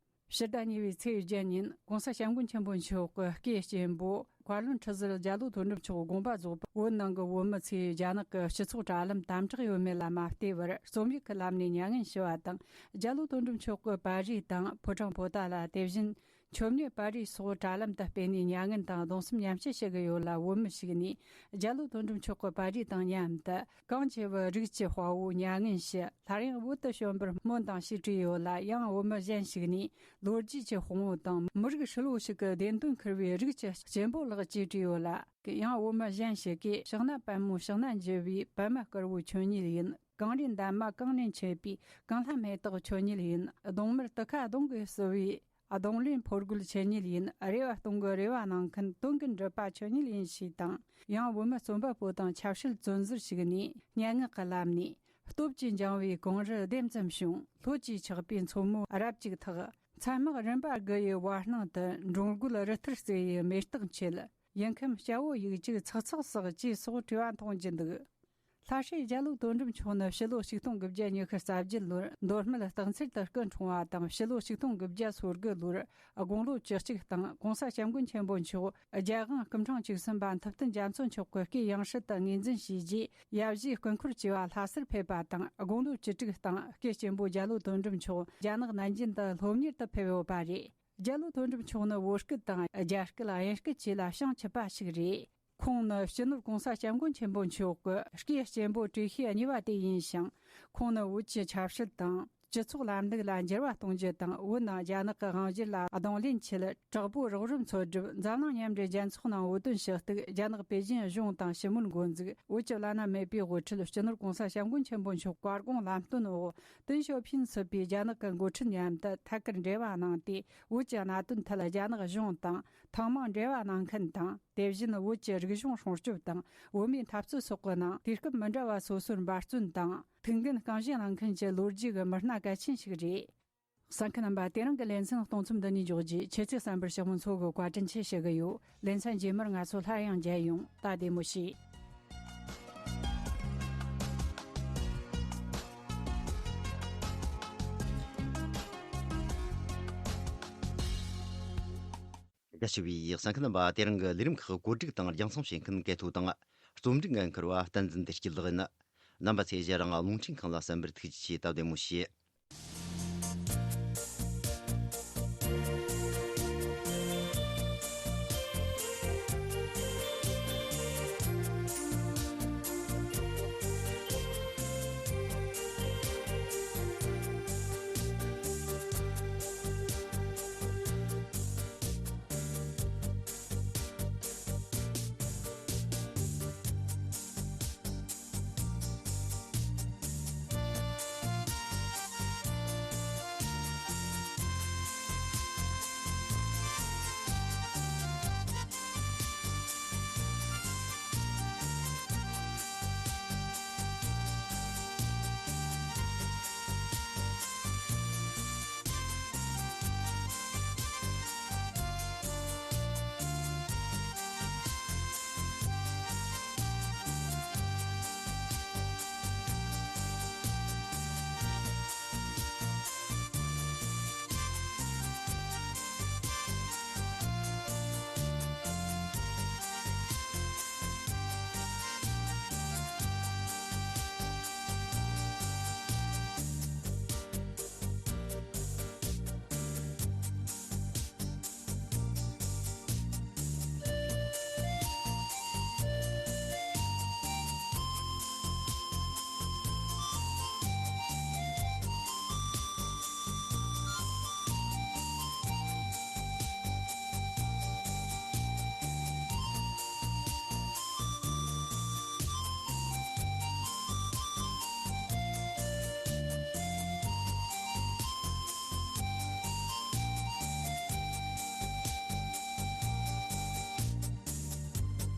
ཕྱི་ཟླ་གཉིས་པའི་ཚེས་བརྒྱད་ཉིན་༸གོང་ས་༸སྐྱབས་མགོན་ཆེན་པོ་མཆོག་གི་སྐུའི་གཅེན་པོ་བཀའ་བློན་ཁྲི་ཟུར་རྒྱ་ལོ་དོན་གྲུབ་མཆོག་དགོངས་པ་རྫོགས་པར་བོད་ནང་གི་བོད་མི་ཚོས་རྒྱ་ནག་གི་སྤྱི་ཚོགས་དྲ་ལམ་དམ་དྲག་ཡོད་མེད་ལ་མ་ལྟོས་པར་རྩོམ་ཡིག་གི་ལམ་ནས་མྱ་ངན་ཞུ་བ་དང་། རྒྱ་ལོ་དོན་གྲུབ་མཆོག་གི་པར་རིས་དང་ཕོ་བྲང་པོ་ཏཱ་ལ། དེ་བཞིན་མཆོད་མེར་པར་རིས་སོགས་དྲ་ལམ་དུ་སྤེལ་ནས་མྱ་ངན་དང་གདུང་སེམས་མཉམ་སྐྱེད་ཞུ་གི་ཡོད་ལ། བོད་མི་ཞིག་ནས་རྒྱ་ལོ་དོན་གྲུབ་མཆོག་གི་པར་རིས་དང་མཉམ་དུ་གངས་ཅན་བོད་རིགས་ཀྱི་དཔའ་བོ་མྱ་ངན་ཞུ། སླར་ཡང་བོད་དུ་བྱོན་པར་སྨོན་དང་ཞེས་བྲིས་ཡོད་ལ། ཡང་བོད་མི་གཞན་ཞིག་ནས་ལོ་རྒྱུས་ཀྱི་དཔང་པོ་དང་མི་རིགས་ཧྲིལ་བོ་ཞིག་གི་བདེན་དོན་འཁུར་བའི་རིགས་ཀྱི་གཅེན་པོ་ལགས་ཅེས་བྲིས་ཡོད་ལ། ཡང་བོད་མི་གཞན་ཞིག་གིས་ཕྱག་ན་པདྨོ་ཕྱག་ན་འགྱུར་བའི་པདྨ་དཀར་པོ་ཁྱོད་ཉིད་ཡིན། གངས་རིའི་འདབ་མ་གངས་ལས་མཆེད་པའི་གངས་ལྷ་མེ་ཏོག་ཁྱོད་ཉིད་ཡིན། གདོང་དམར་དུ་ཁ་གདོང་གིས་བསུ་བའི་གདོང་ལེན་ཕོ་རྒོད་ཁྱོད་ཉིད་ཡིན། རེ་བ་སྟོང་གི་རེ་བ་གནང་མཁན་དོན་གྱི་འགྲུབ་པ་ཁྱོད་ཉིད་ཡིན་ཞེས་དང་། ཡང་བོད་མི་རྩོམ་པ་པོ་དང་ཆབ་སྲིད་བཙོན་ཟུར་ཞིག་ནས་སྙན་ངག་གི་ལམ་ནས། སྟོབས་ཀྱིས་འགྱིང་བའི་གངས་རི་ལྡེམ་ཙམ་བྱུང་། ལྷོད་ཀྱིས་ཆགས་པའི་མཚོ་མོ་རབ་ཅིག་ཐག་ཚ་དམག་རིམ་པ་དགུ་ཡི་བར་སྣང་དུ་འགྲོ་མགོན་རི་ཐུར་རྩེ་ཡི་མེ་སྟག་མཆེད། ཡུལ་ཁམས་སྐྱ་བོ་ཡུག་གཅིག་ཚག་ཚག་ཟག་ཅེས་སོགས་བྲིས་པ་མཐོང་རྒྱུ་འདུག་ལྷ་སྲས་རྒྱ་ལོ་དོན་གྲུབ་མཆོག་ནི་ཕྱི་ལོ་ཆིག་སྟོང་དགུ་བརྒྱ་ཉི་ཤུ་རྩ་བརྒྱད་ལོར་མདོ་སྨད་སྟག་འཚེར་དུ་སྐུ་འཁྲུངས་པ་དང་། ཕྱི་ལོ་ཆིག་སྟོང་དགུ་བརྒྱ་སོ་དགུ་ལོར་དགུང་ལོ་བཅུ་གཅིག་དང་། 'གོང་ས་༸སྐྱབས་མགོན་ཆེན་པོ་མཆོག་རྒྱལ་དབང་སྐུ་ཕྲེང་བཅུ་གསུམ་པ་ཐུབ་བསྟན་རྒྱ་མཚོ་མཆོག་གི་སྐུའི་ཡང་སྲིད་དུ་ངོས་འཛིན་བྱས་རྗེས། ཡབ་གཞིས་སྐུ་འཁོར་བཅས་པ་ལྷ་སར་ཕེབས་པ་དང་། དགུང་ལོ་བཅུ་དྲུག་དང་། སྐུའི་གཅེན་པོ་རྒྱ་ལོ་དོན་གྲུབ་མཆོག་རྒྱ་ནག་ནན་ཅིན་དུ་སློབ་གཉེར་དུ་ཕེབས་ཡོད་པ་རེད། རྒྱ་ལོ་དོན་གྲུབ་མཆོག་ནི་བོད་སྐད་དང་རྒྱ་སྐད། དབྱིན་སྐད་བཅས་ལ་བྱང་ཆུབ་པ་ཞིག་རེད། ཁོང་ནི་སྤྱི་ནོར་༸གོང་ས་༸སྐྱབས་མགོན་ཆེན་པོ་མཆོག་གི་སྐུའི་གཅེན་པོ་བཀྲ་ཤིས་གཉིས་པ་དེ་ཡིན་ཞིང་། ཁོང་ནི་བོད་ཀྱི་ཆབ་སྲིད་དང་། སྤྱི་ཚོགས་ལམ་ལུགས་ལ་འགྱུར་བ་གཏོང་རྒྱུ་དང་། བོད་ནང་རྒྱ་ནག་གི་དབང་སྒྱུར་ལ་གདོང་ལེན་ཆེད། དྲག་པོའི་རོགས་རམ་འཚོལ་སྒྲུབ། འཛམ་གླིང་མཉམ་འབྲེལ་རྒྱལ་ཚོགས་ནང་འོས་ཐོན་ཞུ་གཏུག་རྒྱ་ནག་པེ་ཅིན་གཞུང་དང་ཞི་མོལ་འགོ་འཛུགས། བོད་ཀྱི་བླ་ན་མེད་པའི་དབུ་ཁྲིད་སྤྱི་ནོར་༸གོང་ས་༸སྐྱབས་མགོན་ཆེན་པོ་མཆོག་བཀའ་དགོངས་ལམ་སྟོན་འོག་ཏེང་ཞའོ་ཕིན་ཚུད་པའི་རྒྱ་ནག་གི་འགོ་ཁྲིད་མཉམ་དུ་ཐད་ཀར་འབྲེལ་བ་གནང་སྟེ། བོད་ཀྱི་གནད་དོན་ཐད་རྒྱ་ནག་གཞུང་དང་ཐེངས་མང་འབྲེལ་བ་གནང་མཁན་དང་། དེ་བཞིན་བོད་ཀྱི་རིག་གཞུང་སྲུང་སྐྱོབ་དང་། བོད་མིའི་འཐབ་རྩོད་སོགས་ཀྱི་ནང་དུས་སྐབས་མི་འདྲ་བ་སོ་སོར་འབད་བརྩོན་དང་ཐུགས་འགན་རྐང་བཞེས་གནང་མཁན་གྱི་ལོ་རྒྱུས་ཀྱི་མི་སྣ་གལ་ཆེན་ཞིག་རེད། གསན་མཁན་རྣམ་པ། དེ་རིང་གི་ལེ་ཚན་གཏོང་མཚམས་འདི་ནས་འཇོག་རྒྱུ། ཁྱེད་ཚོས་གསན་པར་ཕྱག་མོ་ཚོ་གི་བཀའ་དྲིན་ཆེ་ཞུ་གི་ཡོད། ལེ་ཚན་རྗེས་མར་ང་ཚོ་སླར་ཡང་མཇལ་ཡོང་། ད་བདེ་མོ་བྱོས། དགའ་ཞུ་བའི་གསན་མཁན་རྣམ་པ། དེ་རིང་གི་ལས་རིམ་ཁག་བཀོད་སྒྲིག་དང་རྒྱང་སྲིང་བྱེད་མཁན་སྐལ་ཐོ་དང་། རྩོམ་སྒྲིག་འགན་འཁུར་བ་བསྟན་འཛིན་བདེ་སྐྱིད་ལགས་ཡིན། རྣམ་པ་ཚོས་ཞལ་རང་རླུང་འཕྲིན་ཁང་ལ་གསན་པར་ཐུགས་རྗེ་ཆེ། ད་བདེ་མོ་བྱོས།